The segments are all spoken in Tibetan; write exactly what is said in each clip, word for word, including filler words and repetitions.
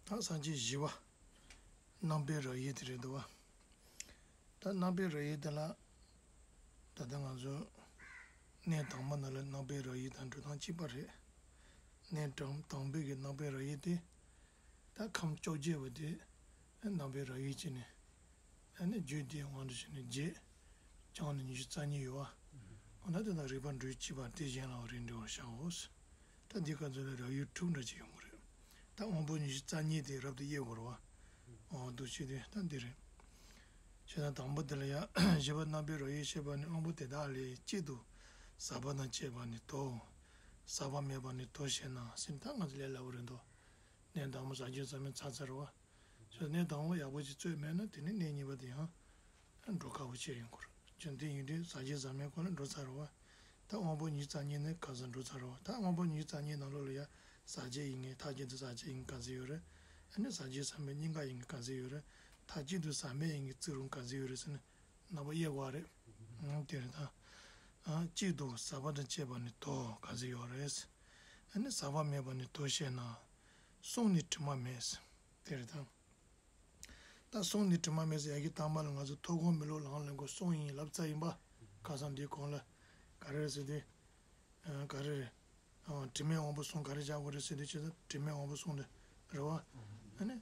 ད་ས་བཅད་བཞི་པ། རྣམ་པའི་རབ་དབྱེ་དེ་རེད་འདུག་བ། ད་རྣམ་པའི་རབ་དབྱེ་དེ་ལ། ད་ལྟ་ང་ཚོ་གནས་དང་པོ་ནང་ལ་རྣམ་པའི་རབ་དབྱེ་དང་འགྲོ་སྟངས་གཅིག་པ་རེད། གནས་དང་དང་པོའི་གི་རྣམ་པའི་རབ་དབྱེ་དེ། ད་ཁམས་བཅོ་བརྒྱད་པ་དེ་རྣམ་པའི་རབ་དབྱེ་བྱས་ནས། ཨ་ནི་རྒྱུད་སྡེའི་དབང་དུ་བྱས་ནས་བརྒྱད། བྱང་ནས་ཉི་ཤུ་རྩ་གཉིས་ཡོད་བ། འོ་ན་དེ་དང་རིགས་པ་འགྲོས་གཅིག་པ་དེ་གཞན་ལའང་རིགས་འགྲེ་བར་བྱའོ། ད་འདི་ག་ཚོད་ལ་རབ་དབྱེ་དྲུག་འདྲ་ཅིག་ཡོང་གི་རེད། ད་དབང་པོ་ཉི་ཤུ་རྩ་གཉིས་དེ་རབ་ཏུ་དབྱེ་དགོས་རེད་བ། འོ་འདུག་བྱས་དུས་ད་འདི་རེད། བྱས་ཙང་དང་པོ་དེ་ལ་ཡ་བཞི་པ་རྣམ་པའི་རབ་དབྱེ་བཤད་པ་ནི་དབང་པོ་དེ་དག་ལས་གཅིག་ཏུ་ཟག་པ་དང་བཅས་པ་ནི་དོ། ཟག་པ་མེད་པ་ནི་དོ་ཞེ་ན་ཟེར་ནས་ད་ང་ཚོ་ལས་སླ་པོ་རེད་འདུག་གནས་དང་པོ་ཟག་བཅས་ཟག་མེད་ཚར་ཚར་རེད་བ། ཞེས་གནས་དང་པོ་ཡག་པོ་ཅིག་རྩོད་མེད་ན་དེ་ནི་གནས་གཉིས་པ་དེ་ཡང་འགྲོ་དཀའ་བོ་ཆེ་ཡིན་སྐོར། བྱས་དེ་ཡིན་དུས་ཟག་བཅས་ཟག་མེད་སྐོར་ལ་འགྲོ་ཚར་རེད་བ། ད་དབང་པོ་ཉི་ཤུ་རྩ་གཉིས་ནི་ག་ཚོད་འགྲོ་ཚར་རེད་བ། ད་དབང་པོ་ཉི་ཤུ་རྩ་གཉིས་ནང་ལོགས་ལ་ཡ་ཟག་བཅས་ཡིན་མཁན་མཐའ་གཅིག་ཏུ་ཟག་བཅས་ཡིན་མཁན་ག་ཚོད་ཡོད་རེད། ཨ་ནི་ཟག་བཅས་ཟག་མེད་གཉིས་ཀ་ཡིན་མཁན་ག་ཚོད་ཡོད་རེད། མཐའ་གཅིག་ཏུ་ཟག་མེད་ཡིན་མཁན་རྩིས་རུང་ག་ཚོད་ཡོད་རེད་ཟེར་ན། རྣམ་པ་དབྱེ་བ་རེད། ཨང་དེ་རེད་ད། ཨང་གཅིག་ཏུ་ཟག་པ་དང་བཅས་པ་ནི་དོ་ག་ཚོད་ཡོད་རེད། ཨ་ནི་ཟག་པ་མེད་པ་ནི་དོ་ཞེ་ན། གསུང་ནི་དྲི་མ་མེད། དེ་རེད་ད། ད་གསུང་ནི་དྲི་མ་མེད་ཟེར་ཡ་གི་དང་པོ་ལ་ང་ཚོ་ཐོག་ཁོང་མི་སློབ་ལངས་ལ་གོ་གསུང་ཡིན་ལབ་ཚར་ཡིན་པ། ཁ་སང་འདིའི་གོང་ལ། ག་རེ་རེད་ཟེར་དུས། ཨ་ག་རེ་རེད། ཨ་དྲི་མེད་དབང་པོ་གསུམ་ག་རེ་བཞག་དགོས་རེད་ཟེར་དུས་ཅི་ཟེར་དྲི་མེད་དབང་པོ་གསུམ་དེ་རེད་བ། ཨ་ནི།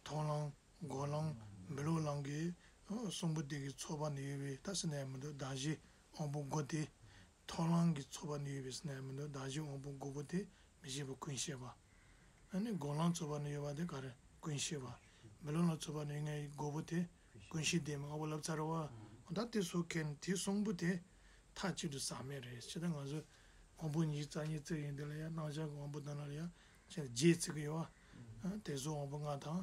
མཐོང་ལམ། སྒོམ་ལམ། མི་སློབ་ལམ་གྱི་ཨ་གསུམ་པོ་དེ་གི་ཚོགས་པ་ནས་ཡོད་པའི་ད་ཟེར་ན་ཡང་མི་འདུག་གདགས་གཞི་དབང་པོ་དགུ་དེ། མཐོང་ལམ་གྱི་ཚོགས་པ་ནས་ཡོད་པའི་ཟེར་ན་ཡང་མི་འདུག་གདགས་གཞི་དབང་པོ་དགུ་པོ་དེ་མི་ཤེས་པ་ཀུན་ཤེས་པ། ཨ་ནི་སྒོམ་ལམ་ཚོགས་པ་ནས་ཡོད་པ་དེ་ག་རེ་ཀུན་ཤེས་པ། མི་སློབ་ལམ་ཚོགས་པ་ནས་ཡོད་མཁན་དགུ་པོ་དེ་ཀུན་ཤེས་ལྡན་མི་ལྔ་པོ་ལབ་ཚར་བ། ད་དེ་སོགས་མཁན་དེ་གསུམ་པོ་དེ་མཐའ་གཅིག་ཏུ་ཟག་མེད་རེད། ཅི་ད་ང་ཚོ་དབང་པོ་ཉི་ཤུ་རྩ་གཉིས་བརྩི་ཡིན་དེ་ལ་ཡང་རྣམ་གཞག་གི་དབང་པོ་དང་ལ་ཡང་ཅི་བརྒྱད་བརྩི་གི་ཡོད་བ། དེ་ཚོ་དབང་པོ་ལྔ་དང་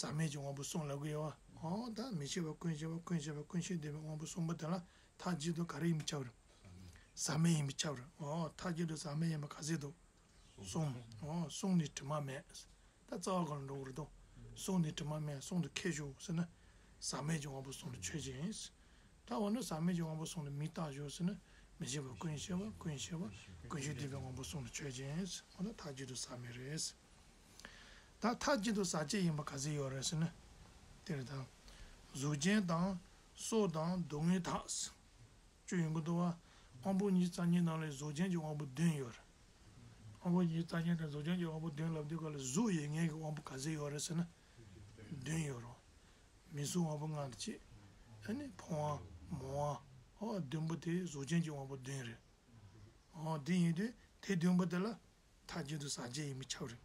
ཟག་མེད་ཀྱི་དབང་པོ་གསུམ་ལབ་གི་ཡོད་བ། ཨོ་ད་མི་ཤེས་པ་ཀུན་ཤེས་པ་ཀུན་ཤེས་པ་ཀུན་ཤེས་ལྡན་མི་དབང་པོ་གསུམ་པོ་དེ་ལ་མཐའ་གཅིག་ཏུ་ག་རེ་ཡིན་པ་ཁྱབ་རེད། ཟག་མེད་ཡིན་པ་ཁྱབ་རེད། ཨོ་མཐའ་གཅིག་ཏུ་ཟག་མེད་ཡིན་པ་ག་ཚད་འདུག་གསུམ། ཨོ་གསུང་ནི་དྲི་མ་མེད། ད་རྩ་བ་གང་ལ་འགྲོ་དགོས་རེད་དོ། གསུང་ནི་དྲི་མ་མེད་གསུང་དུ་ཁས་ཞུགས་ཟེར་ན། ཟག་མེད་ཀྱི་དབང་པོ་གསུང་དུ་ཆོས་ཅན། ད་འོ་ན་ཟག་མེད་ཀྱི་དབང་པོ་གསུང་དུ་མི་རྟག་ཞུགས་ཟེར་ན། མི་ཤེས་པ་ཀུན་ཤེས་པ་ཀུན་ཤེས་པ་ཀུན་ཤེས་ལྡན་པའི་དབང་པོ་གསུང་དུ་ཆོས་ཅན། འོ་ན་མཐའ་གཅིག་ཏུ་ཟག་མེད་རེད། ད་མཐའ་གཅིག་ཏུ་ཟག་བཅས་ཡིན་པ་ག་ཚད་ཡོད་རེད་ཟེར་ན། དེ་རེད་ད། གཟུགས་ཅན་དང་། སྲོག་དང་སྡུག་བསྔལ་དག་བཅུ་ཡོང་གི་འདུག་བ། དབང་པོ་ཉི་ཤུ་རྩ་གཉིས་ནང་ལས་གཟུགས་ཅན་གྱི་དབང་པོ་བདུན་ཡོད་རེད། དབང་པོ་ཉི་ཤུ་རྩ་གཉིས་དང་གཟུགས་ཅན་གྱི་དབང་པོ་བདུན་ལབ་དུས་སྐབས་ལ་གཟུགས་ཡོད་མཁན་གྱི་དབང་པོ་ག་ཚད་ཡོད་རེད་ཟེར་ན། བདུན་ཡོད་རེད། མིང་གཟུགས་དབང་པོ་ལྔ་དང་གཅིག་ཨ་ནི་ཕུང་བ། མོ་བ། ཨོ་བདུན་པོ་དེ་གཟུགས་ཅན་གྱི་དབང་པོ་བདུན་རེད། ཨོ་དེ་ཡིན་དུས་དེ་བདུན་པོ་དེ་ལ། མཐའ་གཅིག་ཏུ་ཟག་བཅས་ཡིན་པས་ཁྱབ་རེད།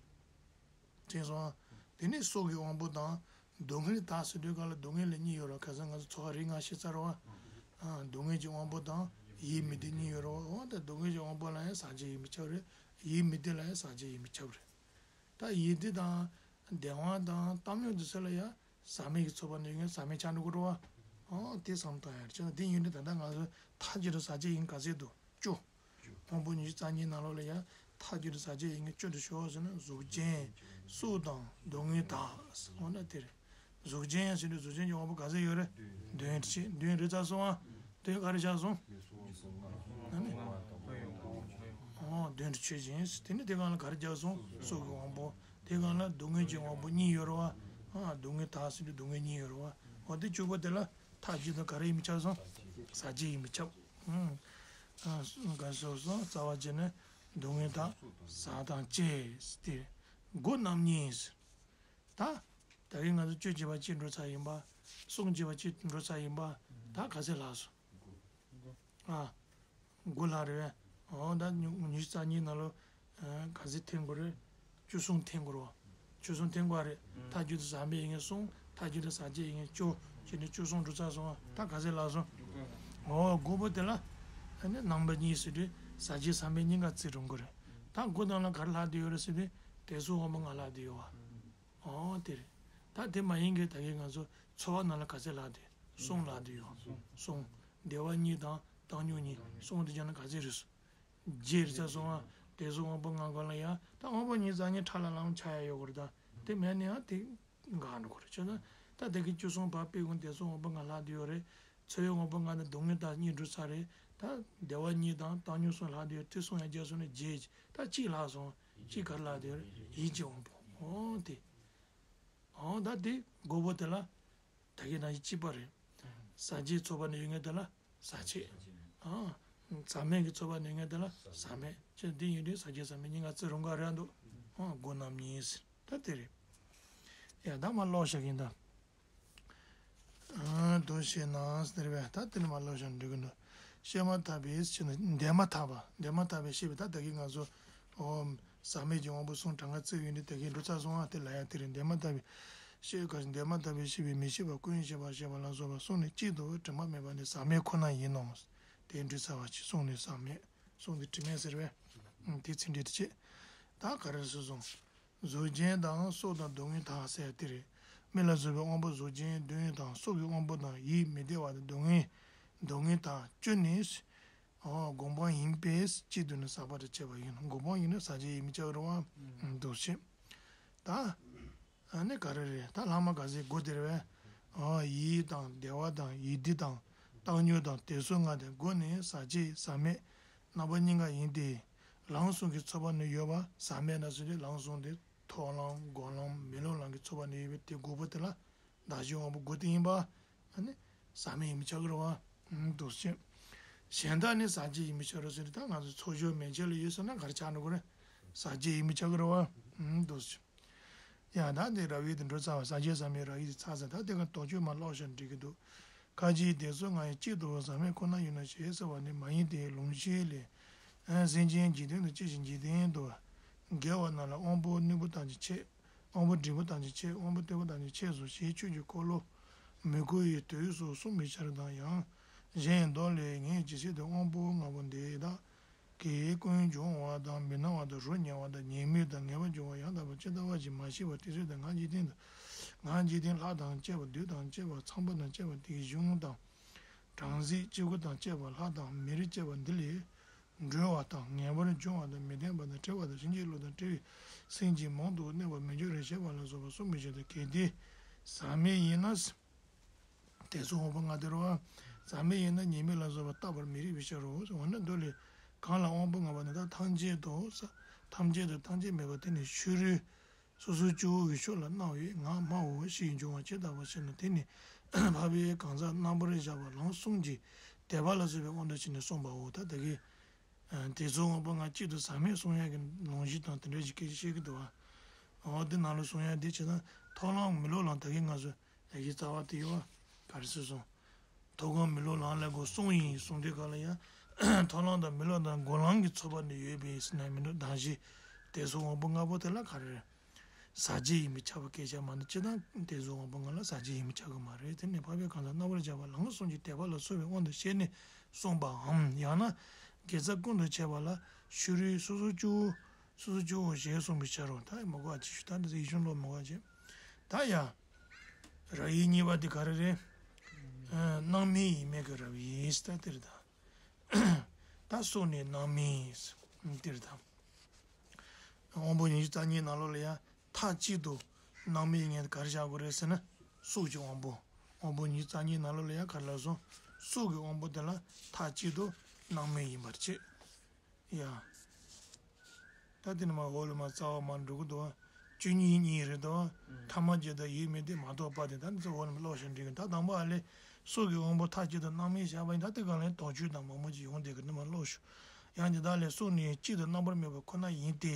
དྲན་སོང་ཨ། དེ་ནས་སྲོག་གི་དབང་པོ་དང་། སྡུག་བསྔལ་དག་ཟེར་དུས་སྒང་ལ་སྡུག་བསྔལ་ལ་གཉིས་ཡོད་རེད། ཁ་སང་ང་ཚོ་ཚོགས་རིགས་ལྔ་བཤད་ཚར་བ། ཨ་སྡུག་བསྔལ་གྱི་དབང་པོ་དང་ཡིད་མི་བདེ་གཉིས་ཡོད་རེད་བ། འོ་ད་སྡུག་བསྔལ་གྱི་དབང་པོ་ལ་ཡང་ཟག་བཅས་ཡིན་པས་ཁྱབ་རེད། ཡིད་མི་བདེ་ལ་ཡང་ཟག་བཅས་ཡིན་པས་ཁྱབ་རེད། ད་ཡིད་བདེ་དང་བདེ་བ་དང་བཏང་སྙོམས་དེ་ཚོ་ལ་ཡང་ཟག་མེད་ཀྱི་ཚོགས་པ་ནས་ཡོང་ཟག་མེད་ཆགས་འགྲོ་གི་རེད་བ། འོ་དེ་བསམ་བཏང་ཡ་རེད། བྱས་ན་དེ་ཡིན་དུས་ད་ལྟ་ང་ཚོ་མཐའ་གཅིག་ཏུ་ཟག་བཅས་ཡིན་ག་ཚད་འདུག་བཅུ། དབང་པོ་ཉི་ཤུ་རྩ་གཉིས་ནང་ལོགས་ལ་ཡང་མཐའ་གཅིག་ཏུ་ཟག་བཅས་ཡིན་མཁན་བཅུ་དེ་ཞུ་བ་ཟེར་ན་གཟུགས་ཅན། སྲོག་དང་སྡུག་བསྔལ་དག་འོ་ན་དེ་རེད། གཟུགས་ཅན་ཟེར་དུས་གཟུགས་ཅན་གྱི་དབང་པོ་ག་ཚད་ཡོད་རེད། བདུན་རེད་ཆེ་བདུན་རེད་ཚར་སོང་ཨ། དེ་ག་རེ་ཆགས་སོང་། ཨ་ནི། ཨོ་བདུན་རེད་ཆོས་ཅན། དེ་ནི་དེ་གང་ལ་ག་རེ་རྒྱག་སོང་། སྲོག་གི་དབང་པོ། དེ་གང་ལ་སྡུག་བསྔལ་གྱི་དབང་པོ་གཉིས་ཡོད་རེད་བ། ཨ་སྡུག་བསྔལ་དག་ཟེར་དུས་སྡུག་བསྔལ་གཉིས་ཡོད་རེད་བ། འོ་དེ་བཅུ་པོ་དེ་ལ་མཐའ་གཅིག་ཏུ་ག་རེ་ཡིན་པས་ཁྱབ་སོང་། ཟག་བཅས་ཡིན་པས་ཁྱབ། ཨུམ། ཨ་ག་སོ་སོ་རྩ་བ་བཅད་ནས་སྡུག་བསྔལ་དག་ཟག་དང་བཅས་ཏེ། སྒོ་རྣམ་གཉིས། ད། ད་གིན་ང་ཚོ་བཅུ་བྱས་པ་གཅིག་འགྲོ་ཚར་ཡིན་པ། གསུམ་བྱས་པ་གཅིག་འགྲོ་ཚར་ཡིན་པ། ད་ག་ཚད་ལྷག་སོང་། ཨ། དགུ་ལྷག་རེད་པས། འོ་ད་ཉི་ཉི་ཤུ་རྩ་གཉིས་ནང་ལོ། ཨ་ག་ཚད་འཐེན་དགོས་རེད། བཅུ་གསུམ་འཐེན་དགོས་རེད་བ། བཅུ་གསུམ་འཐེན་དགོས་རེད། མཐའ་གཅིག་ཏུ་ཟག་མེད་ཡིན་མཁན་གསུམ། མཐའ་གཅིག་ཏུ་ཟག་བཅས་ཡིན་མཁན་བཅུ། བྱས་ནས་བཅུ་གསུམ་འགྲོ་ཚར་སོང་བ། ད་ག་ཚད་ལྷག་སོང་། འོ་དགུ་པོ་དེ་ལ། ཨ་ནི་རྣམ་པ་གཉིས་ཟེར་དུས་ཟག་བཅས་ཟག་མེད་གཉིས་ཀ་རྩིས་རུང་གི་རེད། ད་དགུ་ནང་ལ་ག་རེ་ལྷག་བསྡད་ཡོད་རེད་ཟེར་དུས་དད་སོགས་དབང་པོ་ལྔ་ལྷག་བསྡད་ཡོད་བ། ཨོ་དེ་རེད། ད་དེ་མ་ཡིན་གྱི་ད་གིན་ང་ཚོ་ཚོར་བ་ནང་ལ་ག་ཚད་ལྷག་དེ་གསུམ་ལྷག་དེ་ཡོད། གསུམ། བདེ་བ་གཉིས་དང་བཏང་སྙོམས་གཉིས་གསུམ་དེ་ཀྱང་ལ་ག་ཚད་རེད། བརྗེ་རེད་ཚ་སོང་ང་། དེ་ཚོ་དབང་པོ་ལྔ་ག་ལ་ཡ་ད་དབང་པོ་ཉིད་རྩ་གཉིས་ཕྲ་ལ་ལམ་ཆ་ཡ་ཡོད་གོ་རེད། ད་དེ་མེད་ནས་ཡང་དེ་འགག་འགྲོ་གོ་རེད། བྱས་ན་ད་དེ་གི་བཅུ་གསུམ་བར་སྤེལ་གོང་དེ་ཚོ་དབང་པོ་ལྔ་ལྷག་དེ་ཡོད་རེད། ཚོར་བའི་དབང་པོ་ལྔ་ནི་སྡུག་བསྔལ་དག་གཉིས་འགྲོ་ཚར་རེད། ད་བདེ་བ་གཉིས་དང་བཏང་སྙོམས་གསུམ་ལྷག་དེ་ཡོད། དེ་གསུམ་ཡང་བརྒྱབ་སོང་ནས་བརྗེ་ད་གཅིག་ལྷག་སོང་། གཅིག་ག་རེ་ལྷག་དེ་ཡོད་རེད། ཡིད་ཀྱི་དབང་པོ། ཨོ་དེ། ད་དེ་དགུ་པོ་དེ་ལ་ད་གིན་ནང་བཞིན་གཅིག་པ་རེད། ཟག་བཅས་ཚོགས་པ་ནས་ཡོད་མཁན་དེ་ལ་ཟག་བཅས། ཨ། ཟག་མེད་ཀྱི་ཚོགས་པ་ནས་ཡོད་མཁན་དེ་ལ་ཟག་མེད། ཅེས་འདི་ཡིན་དུས་ཟག་བཅས་ཟག་མེད་གཉིས་ཀ་རྩི་རུང་ག་རེད་འདུག་ཨ། སྒོ་རྣམ་གཉིས་ཟེར། ད་དེ་རེད། ཡ་ད་མར་ཀློག་བཞག་གིན་ད། ཨ། དུ་ཞེ་ན་ཟེར་བས། ད་དེ་ནས་མར་ཀློག་བཞག་འགྲིག་གི་འདུག་བཤད་མ་ཐག་པའི་ཕྱིར་ན་འདས་མ་ཐག་པ། འདས་མ་ཐག་པའི་ཤེས་པའི། ད་ད་གིན་ང་ཚོ་ཨོ་ཟག་མེད་ཀྱི་དབང་པོ་གསུམ་གྲངས་ཀ་བརྩི་ཡོད་ནི་ད་གིན་འགྲོ་ཚར་སོང་ཨ། དེ་ལ་ཡང་དེ་རེད། འདས་མ་ཐག་པའི་ཤེས་པའི་སྐབས་སུ་འདས་མ་ཐག་པའི་ཤེས་པས་མི་ཤེས་པ་ཀུན་ཤེས་པར་བྱེད་པ་ལ་སོགས་པ་གསུམ་ནི་གཅིག་ཏུ་དྲི་མ་མེད་པ་ནི་ཟག་མེད་ཁོ་ན་ཡིན་ནོ། དེ་འདྲི་ཚར་བ་ཅིག་གསུམ་ནི་ཟག་མེད། གསུམ་དེ་དྲི་མེད་ཟེར་བས། དེ་ཚིག་འགྲེལ་དེ་བྱེད། ད་ག་རེ་ཟེར་སོང་། གཟུགས་ཅན་དང་སྲོག་དང་སྡུག་བསྔལ་དག་ཟེར་དེ་རེད། མི་ལ་སོགས་པའི་དབང་པོ་གཟུགས་ཅན་བདུན་དང་སྲོག་གི་དབང་པོ་དང་ཡིད་མི་བདེ་བ་དང་སྡུག་བསྔལ། སྡུག་བསྔལ་དག་བཅུ་ནི། ཨོ་སྒོམ་སྤང་ཡིན་པས་གཅིག་ཏུ་ནི་ཟག་པ་དང་བཅས་པ་ཡིན་ནོ། སྒོམ་སྤང་ཡིན་ན་ཟག་བཅས་ཡིན་མི་ཆགས་རེད་བ། འདུ་བྱེད། ད། ཨ་ནི་ག་རེ་རེད། ད་ལྷག་མ་ག་ཟེ་དགུ་དེ་རེད་བས། ཨོ་ཡིད་དང་བདེ་བ་དང་ཡིད་བདེ་དང་བཏང་སྙོམས་དང་དེ་ཚོ་ལྔ་དེ་དགུ་ནི་ཟག་བཅས་ཟག་མེད་རྣམ་པ་གཉིས་ཀ་ཡིན་ཏེ། ལམ་གསུམ་གྱི་ཚོགས་པ་ནི་ཡོད་པ། ཟག་མེད་ན་ཟེར་དུས་ལམ་གསུམ་དེ་མཐོང་ལམ་སྒོམ་ལམ་མི་སློབ་ལམ་གྱི་ཚོགས་པ་ནི་ཡོད་པའི་དེ་དགུ་པོ་དེ་ལ་བདག་གཞན་དབང་པོ་དགུ་དེ་ཡིན་པ། ཨ་ནི་ཟག་མེད་ཡིན་མི་ཆགས་ཀྱི་རེད་བ། འདུ་བྱེད། གཞན་དག་ནི་ཟག་བཅས་ཡིན་མི་ཆགས་རེད་ཟེར་དུས་ད་ང་ཚོ་ཚོགས་སྦྱོར་མན་ཆད་ལ་ཡོད་ཟེར་ན་ག་རེ་ཆགས་འགྲོ་གི་རེད། ཟག་བཅས་ཡིན་མི་ཆགས་ཀྱི་རེད་བ། འདུ་བྱེད། ཡང་དག་འདི་རབ་དབྱེ་དེ་འགྲོ་ཚར་བ། ཟག་བཅས་ཟག་མེད་རབ་དབྱེ་དེ་ཚར་ཚར། ད་དེ་ག་དོགས་གཅོད་མར་ཀློག་བཞག་འགྲིག་གི་འདུག་ཁ་ཅིག་དེ་ཚོ་ལྔ་ཡང་གཅིག་ཏུ་ཟག་མེད་ཁོ་ན་ཡིན་ནོ་ཞེས་ཟེར་བ་ནི་མ་ཡིན་ཏེ། ལུང་གཞན་ལས། སེམས་ཅན་འཇིག་རྟེན་དུ་སྐྱེ་ཞིང་འཇིག་རྟེན་དུ་དགེ་བ་རྣམས་ལ་དབང་པོ་རྣོན་པོ་དང་གཅིག་ཆད། དབང་པོ་འབྲིང་པོ་དང་གཅིག་ཆད། དབང་པོ་བརྟན་པོ་དང་གཅིག་ཆད་སོ་ཞེས་ཆོས་ཀྱི་འཁོར་ལོ་མི་འཁོར་བའི་དུས་སུ་གསུངས་པའི་ཕྱིར་དང་། ཡང་གཞན་མདོ་ལས། ངས་ཇི་སྲིད་དུ་དབང་པོ་ལྔ་པོ་འདི་དག་གིས་ཀུན་འབྱུང་བ་དང་མི་སྣང་བ་དང་རོ་ཉལ་བ་དང་ཉེས་དམིགས་དང་ངེས་པར་འབྱུང་བ་ཡང་དག་པར་ཇི་ལྟ་བ་བཞིན་མ་ཤེས་པ་དེ་ཚོ་དང་ང་འཇིག་རྟེན་དུ། ང་འཇིག་རྟེན་ལྷ་དང་བཅས་པ་བདུད་དང་བཅས་པ་ཚངས་པ་དང་བཅས་པ་དེའི་གཞུང་དང་། བྲམ་ཟེ་སྤྱིལ་བུ་དང་བཅས་པ་ལྷ་དང་མིར་བཅས་པ་འདི་ལས་གྲོལ་བ་དང་ངེས་པར་འབྱུང་བ་དང་མི་ལྡན་པ་དང་བྲལ་བ་དང་གཤིན་རྗེའི་གླུ་དང་བྲལ་བའི་སེམས་ཅན་མང་དུ་གནས་པར་མི་འགྱུར་རོ་ཞེས་པ་ལ་སོགས་པ་གསུངས་པའི་ཕྱིར་དང་། གལ་ཏེ་ཟག་མེད་ཡིན་ན། དེ་ཚོ་དབང་པོ་ལྔ་དེ་རེད་བ། ཟག་མེད་ཡིན་ན་ཉེས་དམིགས་ལ་སོགས་པ་བརྟག་པར་མི་རིགས་པའི་ཕྱིར་རོ། འོ་ན་མདོ་ལས། གང་ལ་དབང་པོ་ལྔ་པོ་ནི་དག་ཐམས་ཅད་དུ། ཐམས་ཅད་དུ་ཐམས་ཅད་མེད་པ་དེ་ནི་ཕྱི་རོལ་སོ་སོ་སྐྱེ་བོ་གི་ཕྱོགས་ལ་སྣང་བས་ངའི་སྨྲའོ་ཞེས་འབྱུང་བ་ཇི་ལྟ་བ་བཞིན་ནོ། དེ་ནི་འཕགས་པའི་གང་ཟག་རྣམ་པར་གཞག་པ་ལམ་གསུམ་གྱི་དད་པ་ལ་སོགས་པའི་དབང་དུ་བྱས་ནས་གསུངས་པའོ། ད་དེ་གའི་དེ་ཚོ་དབང་པོ་ལྔ་གཅིག་ཏུ་ཟག་མེད་གསུང་ཡག་གི་ལུང་གཞི་དང་དེ་འདྲ་ཞིག་སྐད་ཆ་བཤད་ཀྱི་འདུག་བ། འོ་དེ་ནང་ལ་གསུང་ཡག་དེ་བྱས་ན་མཐོང་ལམ་མི་སློབ་ལམ་ད་གིན་ང་ཚོ་ཡག་གི་རྩ་བ་དེ་ཡོད་བ། ག་རེ་ཟེར་སོང་། མཐོང་ལམ་མི་སློབ་ལམ་ལ་གོ་གསུང་ཡིན་གསུང་དུས་ག་ལ་ཡང་མཐོང་ལམ་དང་མི་སློབ་དང་སྒོམ་ལམ་གྱི་ཚོགས་པ་ནི་ཡོད་པས་ཟེར་ན་མི་འདུག་དང་བཞི། དེ་ཚོ་དབང་པོ་ལྔ་པོ་དེ་ལ་ག་རེ་རེད། ཟག་བཅས་ཡིན་པའི་ཁྱབ་པ་སྐད་ཆ་མ་ནི་ཅི་དང་དེ་ཚོ་དབང་པོ་ལྔ་ལ་ཟག་བཅས་ཡིན་པའི་ཁྱབ་ཀྱི་མ་རེད། དེ་ནི་འཕགས་པའི་གང་ཟག་རྣམ་པར་གཞག་པ་ལམ་གསུམ་གྱི་དད་པ་ལ་སོགས་པའི་དབང་དུ་བྱས་ནས་གསུངས་པའམ། ཡང་ན་དགེ་རྩ་ཀུན་ཏུ་ཁྱབ་པ་ལ་ཕྱི་རོལ་སོ་སོ་སྐྱེ་བོ་སོ་སོ་སྐྱེ་བོ་ཞེས་གསུངས་པའི་ཕྱིར་རོ། ད་མ་གོ་བ་ཅིག་ཞུ། ད་འདི་ཡིག་ཆུང་ཀློག་མ་གོ་བ་ཅིག་ད་ཡ། རབ་དབྱེ་གཉིས་པ་འདི་ག་རེ་རེད། ཨ། སྣང་མེད་ཡིན་མིན་གྱི་རབ་དབྱེ་ད་དེ་རེད་ད། ད་སྲོག་ནི་སྣང་མེད་དེ་རེད་ད། དབང་པོ་ཉི་ཤུ་རྩ་གཉིས་ནང་ལོགས་ལ་ཡང་མཐའ་གཅིག་ཏུ་སྣང་མེད་ཡིན་མཁན་ག་རེ་བཞག་དགོས་རེད་ཟེར་ན། སྲོག་གི་དབང་པོ། དབང་པོ་ཉི་ཤུ་རྩ་གཉིས་ནང་ལོགས་ལ་ཡང་ག་རེ་ལབ་སོང་། སྲོག་གི་དབང་པོ་དེ་ལ་མཐའ་གཅིག་ཏུ་སྣང་མེད་ཡིན་པར་བྱེད། ཡ། ད་དེ་ནས་མར་འོག་ལ་མར་རྩ་བ་མར་འགྲོ་གི་འདུག་བ། བཅུ་གཉིས་གཉིས་རེད་འདུག་བ། ཐ་མ་བརྒྱད་དང་ཡུལ་མེད་དེ་མ་གཏོགས་པ་དེ། ད་འདི་ཚོ་འོག་ལ་མར་ཀློག་བཞག་འགྲིག་གི། ད་དང་པོ་ཨ་ལས་སྲོག་གི་དབང་པོ་མཐའ་གཅིག་ཏུ་སྣང་མེད་བཞག་པ་ཡིན། ད་དེ་ག་ལ་དོགས་གཅོད་དང་མང་པོ་ཅིག་ཡོང་བསྡད་གི། འདི་མར་ཀློག་ཞུ། ཡང་འདི་དག་ལས་སྲོག་ནི་གཅིག་ཏུ་རྣམ་པར་སྨིན་པ་ཁོ་ན་ཡིན་ཏེ།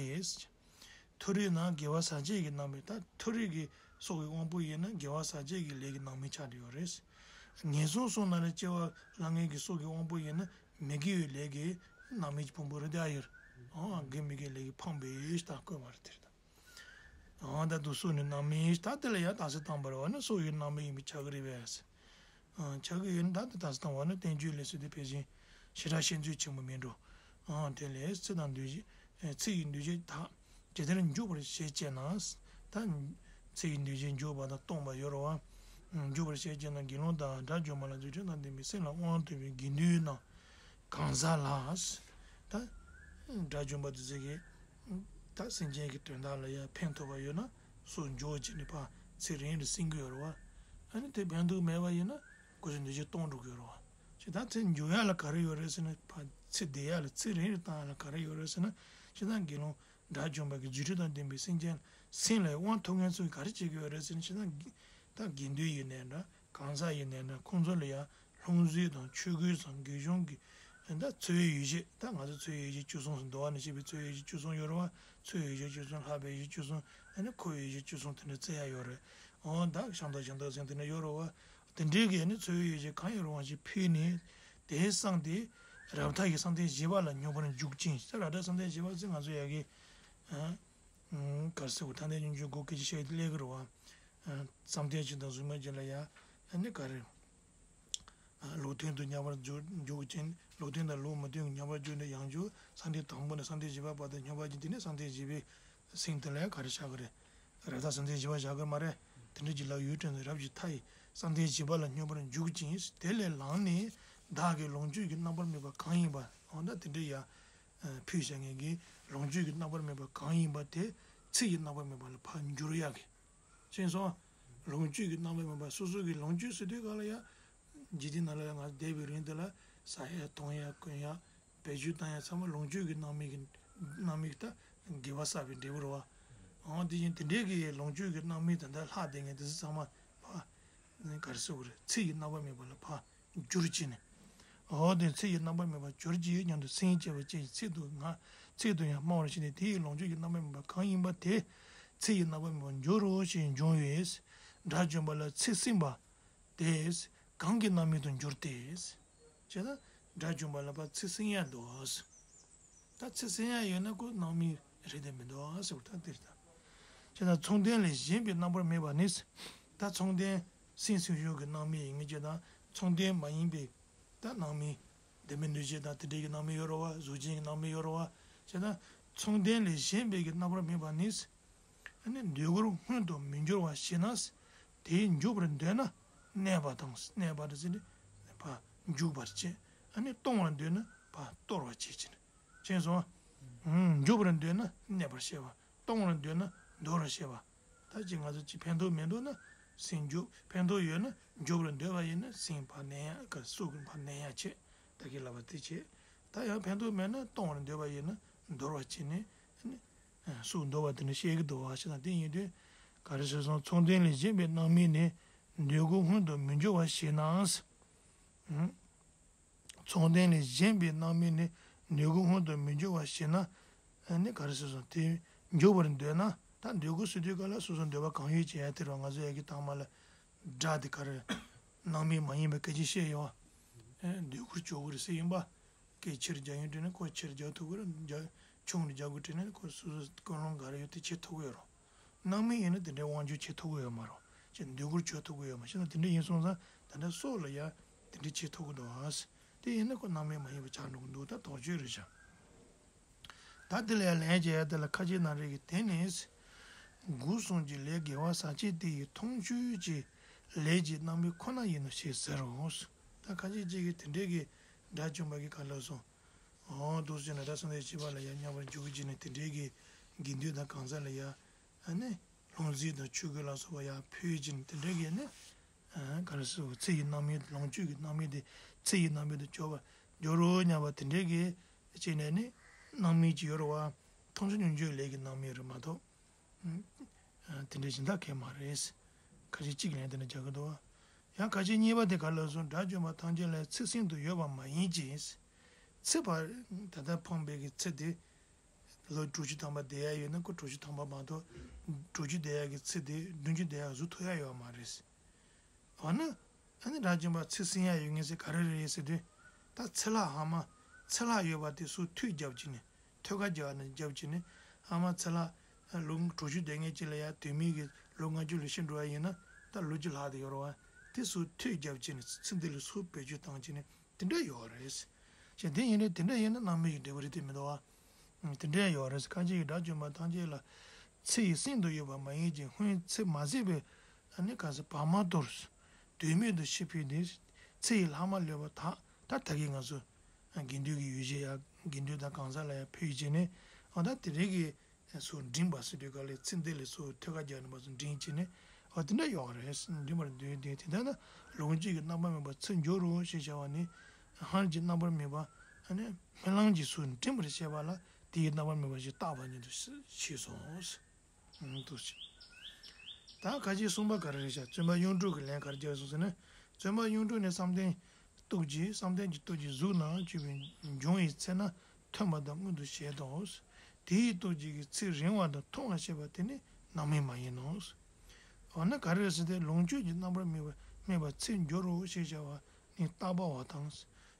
མཐོ་རིས་ན་དགེ་བ་ཟག་བཅས་ཀྱིས་སྣང་བས། ད་མཐོ་རིས་ཀྱི་སྲོག་གི་དབང་པོ་ཡིན་ན་དགེ་བ་ཟག་བཅས་ཀྱི་ལས་ཀྱིས་སྣང་མེད་ཆགས་བསྡད་ཡོད་རེད། ངན་སོང་གསུམ་ན་ལ་སྐྱེ་བ་བླ་ངན་གྱི་སྲོག་གི་དབང་པོ་ཡིན་ན་མི་དགེ་བའི་ལས་ཀྱིས་སྣང་མེད་ཀྱི་ཕུང་པོ་རེད་དེ་ཨ་ཡོད། འོ་དགེ་མི་དགེ་ལས་ཀྱིས་འཕངས་པའི་ད་བཀོད་པ་རེད་དེ་རེད། འོ་ད་དུ་སྲོག་ནི་སྣང་མེད་ད་དེ་ལ་ཡང་རྟགས་གསལ་བཏང་བ་རེད་བ་ན་སྲོག་ཡང་སྣང་མེད་ཡིན་པའི་ཆགས་ཀྱི་རེད་པས། ཨ། ཆགས་ཀྱི་ཡོད་ན་ད་དེ་རྟགས་གསལ་བཏང་བ་ན་བསྟན་བཅོས་ལས་ཚུལ་དེ་ཕལ་ཆེར་ཞེ་དྲག་ཤེས་ཚོད་ཆེན་པོ་མིན་འགྲོ། ཨ། དེ་ལས་ཚིག་དང་འདུས་བྱས། ཚིག་གི་འདུས་བྱས་དག་ཇི་ལྟར་འཇུག་པར་བྱེད་ཅེ་ན། ད་ཚིག་གི་འདུས་བྱས་འཇུག་པ་དང་སྟོང་པ་ཡོད་རེད་བ། འཇུག་པར་བྱེད་ཅེ་ན། དགེ་སློང་དང་དགྲ་བཅོམ་པ་ལ་རྫུ་འཕྲུལ་དང་ལྡན་པའི་སེམས་ལ་དབང་ཐོབ་པའི་དགེ་འདུན་རྣམས་གང་ཟག་ལ། ད་དགྲ་བཅོམ་པ་དེ་ཚོ་གིས་ད་སེམས་ཅན་གྱི་དོན་དག་ལ་ཡང་ཕན་ཐོགས་པ་ཡོད་ན་སྲོག་འཇོག་བྱས་ནས་ཕར་ཚེ་རིང་རུ་ཟིན་གྱི་ཡོད་རེད་བ། ཨ་ནི་དེ་ཕན་ཐོགས་མེད་པ་ཡིན་ན་ཁོ་ཚོ་འདུས་བྱས་སྟོང་འགྲོ་གི་ཡོད་རེད་བ། ཇི་ལྟར་ཚེ་འཇོག་ཡ་ལ་ག་རེ་ཡོད་རེད་ཟེར་ན། ཕར་ཚེ་བདེ་ཡ་ལ་ཚེ་རིང་རུ་བཏང་ཡ་ལ་ག་རེ་ཡོད་རེད་ཟེར་ན། ཇི་ལྟར་དགེ་སློང་ དགྲ་བཅོམ་པ་གི་རྫུ་འཕྲུལ་དང་ལྡན་པའི་སེམས་ཅན་སེམས་ལ་དབང་ཐོབ་མཁན་ཚོས་ག་རེ་བྱེད་ཀྱི་ཡོད་རེད་ཟེར་ན། ཕྱི་ནང་ད་དགེ་འདུན་ཡིན་ནའི་འདྲ། གང་ཟག་ཡིན་ནའི་འདྲ། ཁོང་ཚོ་ལ་ཡང་ལྷུང་བཟེད་དང་ཆོས་གོས་སམ་དགེ་སྦྱོང་གི་ད་འཚོ་བའི་ཡོ་བྱད། ད་ང་ཚོ་འཚོ་བའི་ཡོ་བྱད་བཅུ་གསུམ་ཟེར། འདུལ་བ་ནས་བཤད་པའི་འཚོ་བའི་ཡོ་བྱད་བཅུ་གསུམ་ཡོད་རེད་བ། འཚོ་བའི་ཡོ་བྱད་བཅུ་གསུམ། ལྷག་པའི་ཡོ་བྱད་བཅུ་གསུམ། ཨ་ནི་འཁོར་བའི་ཡོ་བྱད་བཅུ་གསུམ་དེ་འདྲ་བཙལ་ཡ་ཡོད་རེད། འོ་ད་ཤམ་ཐབས་ཞབས་ཏོག་ཟེར་དེ་འདྲ་ཡོད་རེད་བ། དེ་འདྲའི་གི་ཨ་ནི་འཚོ་བའི་ཡོ་བྱད་གང་ཡོད་རུང་བ་ཞིག་ཕུལ་ནས། དེའི་བསམ་དེ་རབ་མཐའ་ཡི་བསམ་གཏན་བཞི་པ་ལ་སྙོམས་པར་འཇུག་ཅིང་། ད་རབ་མཐའ་བསམ་གཏན་བཞི་པ་ཟེར་ང་ཚོ་ཡ་གི་ཨ། ག་རེ་ཟེར་དགོས། མཐའ་གནས་སྙོམས་འཇུག་སྒོ་སྐད་ཅིག་བཤད་དེ་སླེབས་ཀྱི་རེད་བ། བསམ་གཏན་བཞི་དང་གཟུགས་མེད་བཞི་ལ་ཡ། ཨ་ནི་ག་རེ། ལུགས་མཐུན་དུ་སྙོམས་པར་འཇུག་འཇུག་ཅིང་། ལུགས་མཐུན་དང་ལུགས་མི་མཐུན་གྱི་སྙོམས་པར་འཇུག་ནས། ཡང་འཇུག་བསམ་གཏན་དང་པོ་ནས་བསམ་གཏན་བཞི་པ་བར་དུ་སྙོམས་པར་འཇུག་དེ་ནས་བསམ་གཏན་བཞི་པའི་སེམས་དེ་ལ་ག་རེ་བཞག་གི་རེད། རབ་མཐའ་བསམ་གཏན་བཞི་པ་བཞག་གི་མ་རེད། དེ་འདྲ་ཅིག་ལབ་ཡོད་དྲན་ནས། རབ་ཀྱི་མཐའ་ཡི་བསམ་གཏན་བཞི་པ་ལ་སྙོམས་པར་འཇུག་ཅིང་། དེ་ལས་ལངས་ནས་བདག་གི་ལོངས་སྤྱོད་ཀྱི་རྣམ་པར་སྨིན་པ་གང་ཡིན་པ། འོ་ན་དེ་འདྲ་ཡ། ཕུལ་བྱ་ངེས་ཀྱི་ལོངས་སྤྱོད་ཀྱི་རྣམ་པར་སྨིན་པ་གང་ཡིན་པ་དེ་ཚིག་གི་རྣམ་པར་སྨིན་པ་ལ་ཕར་འགྱུར་ཡག་གི། ཅེས་སོ། ལོངས་སྤྱོད་ཀྱི་རྣམ་པར་སྨིན་པ། སོ་སོ་གི་ལོངས་སྤྱོད་ཟེར་དུས་ག་ལ་ཡ། འཇིག་རྟེན་ནང་ལ་ཡ་ང་བསྡད་པའི་རིང་དེ་ལ་ཟ་ཡ་འཐུང་ཡ་གོན་ཡ་བེད་སྤྱོད་བཏང་ཡ་ཚང་མ་ལོངས་སྤྱོད་ཀྱི་རྣམ་སྨིན་གྱི་རྣམ་སྨིན་ད་དགེ་བ་བསགས་པའི་འབྲས་བུ་རེད་བ། འོ་དེ་བཞིན་དེ་འདྲའི་གི་ལོངས་སྤྱོད་ཀྱི་རྣམ་སྨིན་ད་ལྟ་ལྷག་བསྡད་མཁན་དེ་ཚོ་ཚང་མ་ཕར་ག་རེ་ཟེར་དགོས་རེད། ཚིག་གི་རྣམ་པར་སྨིན་པ་ལ་ཕར་འགྱུར་བྱས་ནས། འོ་དེ་ཚིག་གི་རྣམ་པར་སྨིན་པ་གྱུར་ཅིག་སྙམ་དུ་སེམས་བསྐྱེད་པ་ཅན་གྱི་ཚིག་ཏུ་ང་ཚིག་ཏུ་ཡང་སྨྲ་བར་བྱས་ནས། དེ་ཡི་ལོངས་སྤྱོད་ཀྱི་རྣམ་པར་སྨིན་པ་གང་ཡིན་པ་དེ་ཚིག་གི་རྣམ་པར་སྨིན་པར་འགྱུར་རོ་ཞེས་འབྱུང་བས། དགྲ་བཅོམ་པ་ལ་ཚིག་སེམས་པ་དེ་གང་གི་རྣམ་སྨིན་དུ་འགྱུར་ཏེ། ཅེ་ན། དགྲ་བཅོམ་པ་ལ་ཕར་ཚིག་སེམས་ཡ་འདུག་ད་ཚིག་སེམས་ཡ་ཡོད་ན་ཁོ་རྣམ་སྨིན་རེད་དེ་མི་འདུག་ཟེར་བ་ད་དེ་རེད་ད། ཅེ་ན། མཚུངས་ལྡན་ལས་གཞན་པའི་རྣམ་པར་སྨིན་པ་ནི། ད་མཚུངས་ལྡན་སེམས་སེམས་བྱུང་གི་རྣམ་སྨིན་ཡིན་གྱི་ཅེ་ན། མཚུངས་ལྡན་མ་ཡིན་པའི་ད་རྣམ་སྨིན། ལྡན་མིན་འདུ་བྱེད་དང་དེ་འདྲའི་གི་རྣམ་སྨིན་ཡོད་རེད་བ། གཟུགས་ཅན་གྱི་རྣམ་སྨིན་ཡོད་རེད་བ། བྱས་ན་མཚུངས་ལྡན་ལས་གཞན་པའི་གི་རྣམ་པར་སྨིན་པ་ནི། ཨ་ནི་འདོད་རྒུར་སྔོན་དུ་མི་འགྱུར་བར་ཤེས་ན། དེའི་འཇུག་པར་འདོད་ན་གནས་པ་དང་། གནས་པ་དང་ཟེར་ནས་ཕར་འཇུག་པར་བྱེད། ཨ་ནི་གཏོང་བར་འདོད་ན་ཕར་གཏོར་བར་བྱེད་ཅེ་ན། མཁྱེན་སོང་ང་། འཇུག་པར་འདོད་ན་གནས་པར་བཤད་པ། གཏོང་བར་འདོད་ན་འདོར་བར་བཤད་པ། ད་ཅི་ང་ཚོ་ཅི་ཕན་ཐོགས་མི་འདུག་ན་སེམས་འཇུག་ཕན་ཐོགས་ཡོད་ན་འཇུག་པར་འདོད་པ་ཡིན་ན་སེམས་ཕར་གནས་ཡ་ག་སྲོག་གི་ཕར་གནས་ཡ་བྱེད། ད་གིན་ལབ་པ་དེ་བྱེད། ད་ཡང་ཕན་ཐོགས་མེད་ན་གཏོང་བར་འདོད་པ་ཡིན་ན་འདོར་བ་བྱེད་ནས་ཨ་ནི་སྲོག་འདོར་བ་དེ་འདྲ་བཤད་ཀྱི་འདུག་བ་ཞེ་ན། དེ་ཡིན་དུས་ག་རེ་ཟེར་སོང་། མཚུངས་ལྡན་ལས་གཞན་པའི་རྣམ་སྨིན་ནི་འདོད་རྒུར་སྔོན་དུ་མི་འགྱུར་བར་ཤེས་ན། མཚུངས་ལྡན་ལས་གཞན་པའི་རྣམ་སྨིན་ནི་འདོད་རྒུར་སྔོན་དུ་མི་འགྱུར་བར་ཤེས་ན། ཨ་ནི་ག་རེ་ཟེར་སོང་། དེ་འཇུག་པར་འདོད་ན། ད་འདོད་རྒུ་ཟེར་དུས་ག་ལ་སོ་སོ་འདོད་པ་གང་ཡོད་ཅིག་ཡ་དེ་རུ་ང་ཚོ་ཡ་གི་དང་མ་ལ་དགྲ་དེ་ག་རེ་རྣམ་སྨིན་མ་ཡིན་པའི་སྐད་ཆ་བཤད་ཡོད། ཨ་འདོད་རྒུར་བྱེད་དགོས་རེད་ཟེར་ཡིན་པ། སྐད་ཆེར་རྒྱག་ཡོང་དུས་ནི་ཁོ་ཆེར་རྒྱག་ཐུབ་ཀྱི་རེད། རྒྱག་ཆུང་རུ་རྒྱག་དགོས་དུས་ནི་ཁོ་སོ་སོ་ཀུན་སློང་ག་རེ་ཡོད་དེ་བྱེད་ཐུབ་ཀྱི་ཡོད་རུང་། རྣམ་སྨིན་ཡིན་ན་དེ་འདྲའི་དབང་སྒྱུར་བྱེད་ཐུབ་ཀྱི་ཡོད་མ་རུང་། ཅེས་འདོད་རྒུར་བྱེད་ཐུབ་ཀྱི་ཡོད་མ་ཤེས་ན། དེ་འདྲ་ཡིན་སོང་ཙང་ད་ལྟ་སྲོག་ལ་ཡ་དེ་འདྲ་བྱེད་ཐུབ་ཀྱི་འདུག་ཨ། དེ་ཡིན་ན་ཁོ་རྣམ་སྨིན་མ་ཡིན་པ་ཆགས་འགྲོ་གི་འདུག་ད་དོགས་གཅོད་རེད་ཤག་ད་དེ་ལ་ཡང་ལན་རྒྱག་ཡ་དེ་ལ་ཁ་ཅིག་ན་རེ་གིས་དེ་ནི། སྒོ་གསུམ་གྱི་ལས་དགེ་བ་བསགས་བྱས་དེ་ཡི་མཐོང་ཆོས་ཀྱི་ལས་ཀྱི་རྣམ་སྨིན་ཁོ་ན་ཡིན་ནོ་ཞེས་ཟེར་རོ། ད་ཁ་ཅིག་ཅིག་གིས་དེ་འདྲའི་གི་དགྲ་བཅོམ་པ་གི་ག་ལ་སོང་། འོ་འདུག་ཟེར་ན་དགྲ་བཅོམ་པའི་བྱེད་པ་ལ་ཡང་སྙོམས་པར་འཇུག་གི་བྱས་ནས་དེ་འདྲའི་གི་དགེ་འདུན་དང་གང་ཟག་ལ་ཡང་ཨ་ནི་ལྷུང་བཟེད་དང་ཆོས་གོས་ལ་སོགས་པ་ཡང་ཕུལ་བྱས་ནས་དེ་འདྲའི་གི་ནི། ཨ་ག་རེ་ཟེར། ཚེ་ཡི་རྣམ་སྨིན། ལོངས་སྤྱོད་ཀྱི་རྣམ་སྨིན་དེ་ཚེ་ཡི་རྣམ་སྨིན་དུ་གྱُར་པ་གྱུར་རོ་སྙམ་པ་དེ་འདྲའི་གི་བྱས་ནས་ནི་རྣམ་སྨིན་ཅིག་ཡོད་རེད་བ། མཐོང་ཆོས་མྱོང་ཆོས་ལས་ཀྱི་རྣམ་སྨིན་རེད་མ་གཏོགས། ཨ་དེ་འདྲའི་གཞན་དག་གང་ཡང་མ་རེད། ཁ་ཅིག་གཅིག་ལན་དེ་འདྲ་རྒྱག་གི་འདུག་བ། ཡང་ཁ་ཅིག་གཉིས་པ་དེ་ག་ལ་སོང་། དགྲ་བཅོམ་པ་ཐམས་ཅད་ལ་ཚེ་སྲིང་དུ་ཡོད་པ་མ་ཡིན་གྱི། ཚེ་བར་ད་ལྟ་ཕངས་པའི་གི་ཚེ་དེ། ལོ་དྲུག་ཅུ་ཐམ་པ་བསྡད་ཡ་ཡོད་ན་ཁོ་དྲུག་ཅུ་ཐམ་པ་མ་གཏོགས། དྲུག་ཅུ་བསྡད་ཡ་གི་ཚེ་དེ་བདུན་ཅུ་བསྡད་ཡ་གཟུགས་ཐུབ་ཡ་ཡོད་མ་རེད། འོ་ན། ཨ་ནི་དགྲ་བཅོམ་པ་ཚེ་སྲིང་ཡ་ཡོད་མཁན་ཟེར་ག་རེ་རེད་ཟེར་དུས། ད་ཚེ་ལྷག་ཧ་མ། ཚེ་ལྷག་ཡོད་པ་དེ་སུ་ཐོད་བརྒྱབ་ཀྱི་ནི། ཐོད་ཁ་རྒྱབ་ནས་རྒྱབ་ཀྱི་ནི། ཧ་མ་ཚེ་ལྷག་ལོ་དྲུག་ཅུ་བསྡད་མཁན་ཅིག་ལ་ཡ་དུས་མིན་གྱི་ལོ་ལྔ་བཅུ་ལ་ཤི་འགྲོ་བ་ཡིན་ན། ད་ལོ་གཅིག་ལྷག་དེ་ཡོད་རེད་བ། དེ་སུ་ཐོད་བརྒྱབ་ཀྱི་ནི་ཚེ་འདི་ལ་སུ་བེད་སྤྱོད་བཏང་ཀྱི་ནི། དེ་འདྲ་ཡོད་རེད། ཞེས་དེ་ཡིན་ན་དེ་འདྲ་ཡིན་ན་རྣམ་སྨིན་གྱི་འབྲས་བུ་རེད་དེ་མི་འདུག་བ། དེ་འདྲ་ཡོད་རེད། ཁ་ཅིག་གིས་དགྲ་བཅོམ་པ་ཐམས་ཅད་ལ་ཚེ་ཡི་སྲིང་དུ་ཡོད་པ་མ་ཡིན་གྱི། སྔོན་ཚེ་མ་ཟད་པའི་ཨ་ནི་ག་ཟེར་བར་མ་དོར། དུས་མེད་དུ་ཤི་འཕོས་ཏེ་ཚེ་ཡི་ལྷག་མ་ལུས་པ་དག་ད་ད་གིན་ང་ཚོ་དགེ་འདུན་གྱི་ཡོ་བྱད་ཡ་དགེ་འདུན་དང་གང་ཟག་ལ་ཡ་ཕུལ་བྱས་ནས། འོ་ད་དེ་རིགས་ཀྱི་སུ་འབྲིང་བ་ཟེར་དུས་ག་ལས་ཚེ་འདི་ལས་སུ་ཐོད་ཁ་རྒྱག་ནས་མ་སུ་འབྲིང་བྱས་ནས། འོ་དེ་འདྲ་ཡོད་རེད། འབྲིང་བར་འདོད་དེ་དེ་ལྟར་ན་ལོངས་སྤྱོད་ཀྱི་རྣམ་པར་སྨིན་པ་ཚེ་འགྱུར་རོ་ཞེས་བྱ་བ་ནི། སྔར་གྱི་རྣམ་པར་སྨིན་པ་ཨ་ནི་སྨོན་ལམ་གྱིས་སུ་འབྲིང་བར་བཤད་པ་ལ་ དེའི་རྣམ་པར་སྨིན་པ་ཞིག་བཏགས་པ་ཉིད་དུ་ཤེས་སོ། འདུག་ཅེས། ད་ཁ་ཅིག་གསུངས་པ་ག་རེ་རེད་ཤག་བརྩོན་པ་གཡུང་དྲུང་གི་ལན་ག་རེ་བརྒྱབ་སོང་ཟེར་ན། བརྩོན་པ་གཡུང་དྲུང་ནི་བསམ་གཏན་སྟོབས་ཀྱིས་བསམ་གཏན་གྱི་སྟོབས་ཀྱིས་གཟུགས་ནང་གྱུར་པའི་འབྱུང་བའི་ཚེ་ན་ཐོན་པ་དང་མངོན་དུ་བྱེད་དོ། དེ་ཡི་སྟོབས་ཀྱིས་ཚིག་རིང་བ་དང་ཐུང་བ་བཤད་པ་དེ་ནི་རྣམ་སྨིན་མ་ཡིན་ནོ། འོ་ན་ག་རེ་ཟེར་ཏེ་ལོངས་སྤྱོད་ཀྱི་རྣམ་པར་སྨིན་པ་སྨིན་པ་ཚིག་སྦྱོར་རོ་ཞེས་བྱ་བ་ནི་བཏགས་པ་བ་དང་།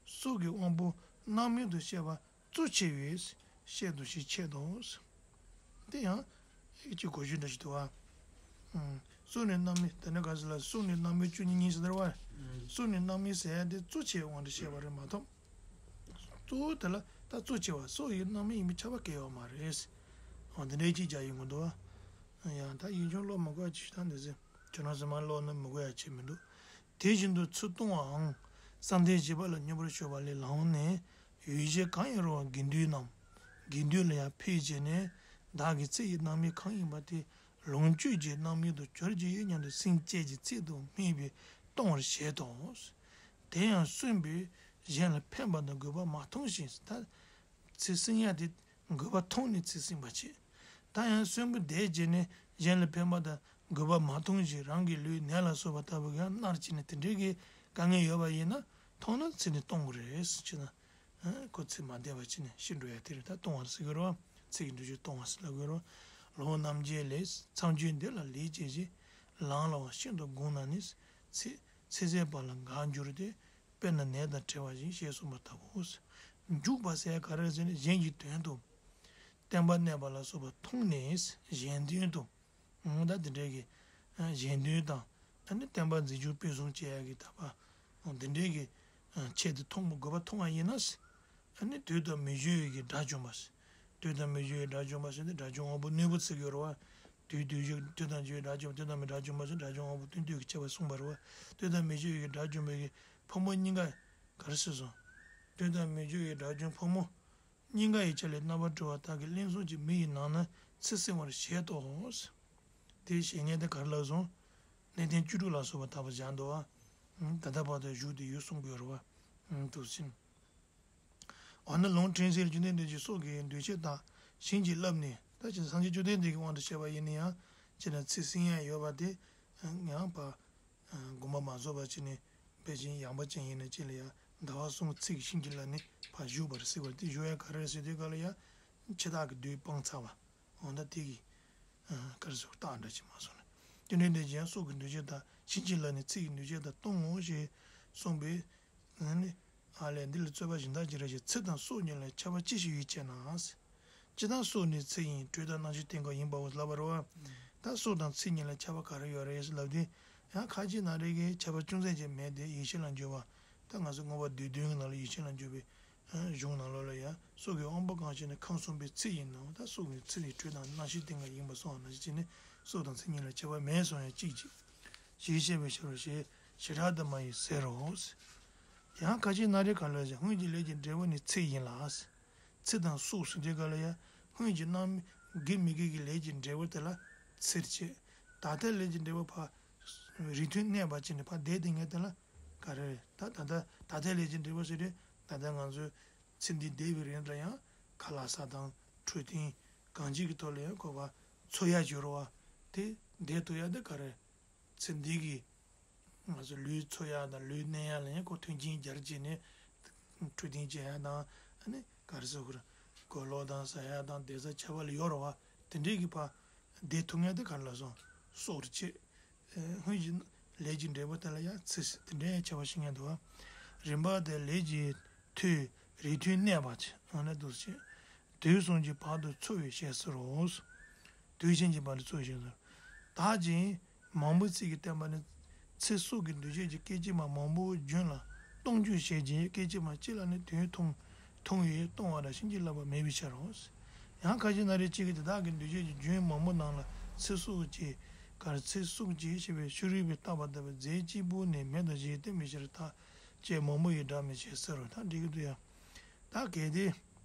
སྲོག་གི་དབང་པོ་རྣམ་སྨིན་དུ་བཤད་པ་གཙོ་ཆེ་བས་བཤད་དོ་ཞེས་འཆད་དོ། དེ་ཡང་ཨེ་ཅིག་གོ་རྒྱུ་འདྲ་ཞིག་འདུག་བ། སྲོག་ནི་རྣམ་སྨིན་དེ་ནི་ག་ཟེར་ལ་སྲོག་ནི་རྣམ་སྨིན་བཅུ་གཉིས་གཉིས་ཟེར་བ། སྲོག་ནི་རྣམ་སྨིན་ཟེར་ཡ་དེ་གཙོ་ཆེ་དབང་དུ་བཤད་པ་རེད་མ་གཏོགས། གཙོ་བོ་དེ་ལ་ད་གཙོ་ཆེ་བ་སྲོག་ཡི་རྣམ་སྨིན་ཡིན་པའི་ཁྱབ་པ་གལ་ཡོད་མ་རེད། འོ་འདི་འདྲའི་ཅིག་རྒྱག་ཡོང་གི་འདུག་བ། ཡང་ད་ཡིག་ཆུང་ཀློག་མི་དགོས་ཡ་ཅིག་ད་འདི་ཚེ་ཁྱོད་རང་ཚོ་མ་ཀློག་ན་མི་དགོས་ཡ་ཅིག་མི་འདུག་དེ་བཞིན་དུ་ཚིག་ལྟུང་བའང་བསམ་གཏན་བཞི་པ་ལ་སྙོམས་པར་ཞུགས་པ་ལས་ལངས་ནས་ཡུལ་ཅན་གང་ཡིན་རུང་བ་དགེ་འདུན་ནམ། དགེ་འདུན་ལ་ཡང་ཕལ་ཆེར་ནས་བདག་གི་ཚེ་ཡི་རྣམ་སྨིན་གང་ཡིན་པ་དེ་ལོངས་སྤྱོད་ཀྱི་རྣམ་སྨིན་དུ་གྱུར་གྱི་ཡོད་སྙམ་དུ་སེམས་བསྐྱེད་ཀྱི་ཚིག་ཏུ་སྨྲས་པས་ལྟུང་བར་བཞེད་དོ། དེ་ཡང་གསོན་པོས་གཞན་ལ་ཕན་པ་དང་དགོས་པ་མ་མཐོང་ཞིང་ད། ཚེ་བསྲིང་ཡ་དེ་དགོས་པ་མཐོང་ནས་ཚེ་བསྲིང་བ་བྱེད། ད་ཡང་གསོན་པོ་བསྡད་བྱས་ནས་གཞན་ལ་ཕན་པ་དང་དགོས་པ་མ་མཐོང་ཞིང་རང་གི་ལུས་ནད་ལ་སོགས་པ་ལྟ་བུ་ཡང་མནར་བྱས་ནས་དེ་འདྲའི་གི་དཀའ་ངལ་ཡོད་པ་ཡིན་ན་མཐོང་ན་ཚེ་ནི་སྟོང་གི་རེད་ཟེར་ན། ཁོ་ཚེ་མ་བསྡད་པ་བྱས་ནས་ཤི་འགྲོ་ཡ་དེ་རེད། ད་ལྟུང་བ་ཟེར་གི་རེད་བ། ཚེ་གི་འདུ་བྱེད་ལྟུང་བ་ཟེར་ལབ་གི་རེད་བ། ལོ་རྣམ་འབྱེད་ལས་མཚམས་གཅོད་འདི་ལ་ལེགས་བྱས་ཤིང་ལམ་ལ་བ་ཤིན་ཏུ་དགོངས་ན་ནི་ཚེ་ཚེ་ཟད་པ་ལ་དགའ་འགྱུར་ཏེ། དཔེར་ན་ནད་དང་བྲལ་བ་བཞིན་ཞེས་གསུངས་པ་ལྟ་བུའོ། འཇུག་པ་ཟེར་ག་རེ་ཟེར་ན་གཞན་གྱི་དོན་དུ། བསྟན་པ་གནས་པ་ལ་སོགས་པ་མཐོང་ནས་གཞན་དོན་དུ། ད་དེ་འདྲའི་གི་གཞན་དོན་དང་ཨ་ནི་བསྟན་པ་འཛིན་སྐྱོང་སྤེལ་གསུམ་བྱེད་ཡ་གི་ད་པ་འདི་འདྲའི་གི་ཆེད་དུ་མཐོང་དགོས་པ་མཐོང་བ་ཡིན་ན། ཨ་ནི་དུས་དང་མི་བརྗེད་ཡོད་ཀྱི་དགྲ་བཅོམ་པ། དུས་དང་མི་བརྗེད་ཡོད་དགྲ་བཅོམ་པ་ཟེར་ཏེ་དགྲ་བཅོམ་དབང་པོ་གནས་པོ་ཚིག་ཡོད་རེད་བ། དུས་དུས་བཞི་དུས་དང་བརྗེད་དགྲ་བཅོམ་དུས་དང་མི་དགྲ་བཅོམ་པ་ཟེར་དགྲ་བཅོམ་དབང་པོ་སྟོན་དུས་ཀྱི་ཁྱད་པར་གསུངས་པ་རེད་བ། དུས་དང་མི་བརྗེད་ཡོད་ཀྱི་དགྲ་བཅོམ་པའི་གི་ཕོ་མོ་གཉིས་ཀ་ག་རེ་ཟེར་སོང་། དུས་དང་མི་བརྗེད་ཡོད་དགྲ་བཅོམ་ཕོ་མོ་གཉིས་ཀ་ཡི་ཆ་ལས་རྣམ་པར་གྲོལ་བ་དག་གི་ལན་གསུམ་གྱིས་མི་ཡི་ནང་ན་ཚེ་བསྲིང་བར་བཞེད་དོ། དེའི་བཤེས་གཉེན་དེ་ག་རེ་ལབ་སོང་། གནས་བརྟན་བཅུ་དྲུག་ལ་སོགས་པ་དག་པར་སྦྱར་འདུག་བ། ད་ལྟ་བར་དུ་བཞུགས་ཏེ་ཡོད་གསུང་གི་ཡོད་རེད་བ། འདུག་ཟིན། འོ་ན་ལུང་ཕྲན་སེལ་རྒྱུ་ནི་འདི་ཀྱི་སྲོག་གི་འདུ་བྱེད་དག་བྱིན་གྱིས་བརླབས་ནས་ད་ཅི་སངས་རྒྱས་བཅོམ་ལྡན་འདས་ཀྱི་དབང་དུ་བྱས་པ་ཡིན་ན་ཡང་ཅི་ན་ཚེ་བསྲིང་ཡ་ཡོད་པ་དེ་ཡང་པ། དགོངས་པ་མ་རྫོགས་པ་ཅི་ནས་ཕལ་ཆེར་ཡངས་པ་ཅན་ཡིན་ན་ཅི་ལ་ཡང་ཟླ་བ་གསུམ་ཚེ་གི་བྱིན་གྱིས་བརླབས་ནས་ཕར་བཞུགས་པར་སྲིད་པར་དེ་བཞུགས་ཡ་ག་རེ་ཟེར་དུས་ག་ལ་ཡང་འཆི་བདག་གི་བདུད་སྤངས་ཚར་བ། འོ་ན་དེ་གི་ག་རེ་ཟེར་རྟགས་འདྲ་ཅིག་མ་སོང་ན། དེ་འདྲའི་འདི་ཀྱང་སྲོག་གི་འདུ་བྱེད་དག་བྱིན་གྱིས་བརླབས་ནས་ཚེ་གི་འདུ་བྱེད་དག་ལྟུང་ངོ་ཞེས་གསུངས་པས། ཨ་ནི། ཨ་ལས་འདི་ལ་རྩོད་པ་གཞན་དག་ཅི་རེ་ཞིག་ཚེ་དང་སྲོག་གཉིས་ལ་ཁྱབ་པ་ཅི་ཞིག་ཡོད་ཅེ་ན། སྤྱིར་བཏང་སྲོག་ནི་ཚེ་ཡིན་དྲོད་དང་རྣམ་ཤེས་སྟེང་ག་ཡིན་པའོ་ལབ་པ་རེད་བ། ད་སྲོག་དང་ཚེ་གཉིས་ལ་ཁྱབ་པ་ག་རེ་ཡོད་རེད་ལབ་དུས། ཡང་ཁ་ཅིག་ན་རེ་གིས་ཁྱབ་པ་ཅུང་ཟད་ཅིག་མེད་དེ་ཡེ་ཤེས་ལ་འཇུག་པ། ད་ང་ཚོ་མངོན་པ་བསྡུས་དོན་གྱི་ནང་ལ་ཡེ་ཤེས་ལ་འཇུག་པའི་གཞུང་ནང་ལོགས་ལ་ཡང་སྲོག་གི་དབང་པོ་གང་ཞིག་ནི་ཁམས་གསུམ་པའི་ཚེ་ཡིན་ནོ། ད་སྲོག་ནི་ཚེ་ནི་དྲོད་དང་རྣམ་ཤེས་སྟེང་ག་ཡིན་པ་སོགས་ནང་བཞིན་བྱས་ནས་སྲོག་དང་ཚེ་གཉིས་ལ་ཁྱབ་པ་མེད་གསུངས་ཡང་གཅིག་གཅིག་ཞེས་བཤད་པའི་ཕྱིར་རོ་ཞེས་བྱེ་བྲག་ཏུ་མ་ཡིན་ཟེར་རོ། ཡང་ཁ་ཅིག་ན་རེ་ག་ལ་ཞེ་སྔོན་གྱི་ལས་ཀྱི་འབྲས་བུ་ནི་ཚེ་ཡིན་ལ། ཚེ་དང་སྲོག་ཟེར་དུས་ག་ལ་ཡང་སྔོན་གྱི་རྣམ་དགེ་མི་དགེ་གི་ལས་ཀྱི་འབྲས་བུ་དེ་ལ་ཚེར་བྱེད། ད་ལྟའི་ལས་ཀྱི་འབྲས་བུ་ཕར་རིས་མཐུད་གནས་པ་ཅིག་ནི་ཕར་འདས་དེ་ངས་དེ་ལ་ག་རེ་རེད་ད་ད་ལྟ་ད་ལྟའི་ལས་ཀྱི་འབྲས་བུ་ཟེར་དུས་ད་ལྟ་ང་ཚོས་ཚེ་འདི་འདས་པའི་རིང་ལ་ཡང་ཁ་ལག་ཟ་དང་འཕྲོད་བསྟེན་གང་ཅིའི་ཐོག་ལ་ཡང་གོ་བ་འཚོ་ཡ་འགྱུར་བ་དེ་འདས་ཐུབ་ཡ་དེ་ག་རེ། ཚེ་འདི་གི་ང་ཚོ་ལུས་འཚོ་ཡ་དང་ལུས་གནས་ཡ་ལ་ཡང་ཁོ་མཐུན་རྐྱེན་སྦྱར་བྱས་ནས་འཕྲོད་བསྟེན་བྱེད་ཡ་དང་ཨ་ནི་ག་རེ་ཟེར་དགོས་རེད། གོས་ལོག་དང་ཟ་ཡ་དང་བསྡད་ས་ཁྱད་པར་ལ་ཡོད་རེད་བ། དེ་འདྲའི་གི་ཕར་བསྡད་ཐུབ་མཁན་དེ་ག་རེ་ལབ་སོང་། སྲོག་རེད་བྱེད། སྔོན་གྱི་ལས་ཀྱི་འབྲས་བུ་དེ་ལ་ཡང་ཚེ་ཟེར་དེ་འདྲའི་ཡང་ཁྱད་པར་ཤེས་མཁན་འདུག་བ། རིམ་པ་དེ་ལས་ཀྱི་མཐུད་རིས་མཐུད་གནས་པ་བྱེད་ཨ་ནི་འདུག་བྱེད། དུས་གསུམ་གྱི་བར་དུ་འཚོ་བའི་ཞེས་ཟེར་རོ། དུས་གསུམ་གྱི་བར་དུ་འཚོ་བའི་ཞེས་ཟེར། བདག་གིས་མང་པོའི་ཚིག་གིས་བསྟན་པ་ནི། ཚེ་སྲོག་གི་འདུ་བྱེད་ཀྱི་སྐད་ཅིག་མ་མང་པོ་རྒྱུན་ལ་ལྟུང་རྒྱུ་བྱེད་ཅིང་སྐད་ཅིག་མ་གཅིག་ལ་ནི་དོན་མཐོང་མཐོང་བས་ལྟུང་བ་ར་བྱིན་གྱིས་བརླབས་པ་མེད་པའི་ཕྱིར་རོ། ཡང་ཁ་ཅིག་ན་རེ་གཅིག་གིས་དེ་དག་གི་འདུ་བྱེད་ཀྱི་རྒྱུན་མང་པོ་རྣམས་ལ་ཚེ་སྲོག་ཅེས་གར་ཚེ་སྲོག་ཅེས་ཞེས་པའི་ཕྱོགས་རིས་པས་བཏགས་པ་ལྟ་བུ་རྫས་གཅིག་པུ་ནི་མེད་དོ་ཞེས་བསྟན་པའི་ཕྱིར་ད་ཅེས་མང་པོ་ཡི་སྒྲ་མི་བྱེད་ཟེར་རོ། ད་འགྲིག་གི་འདུག་ཡ། ད་གལ་ཏེ།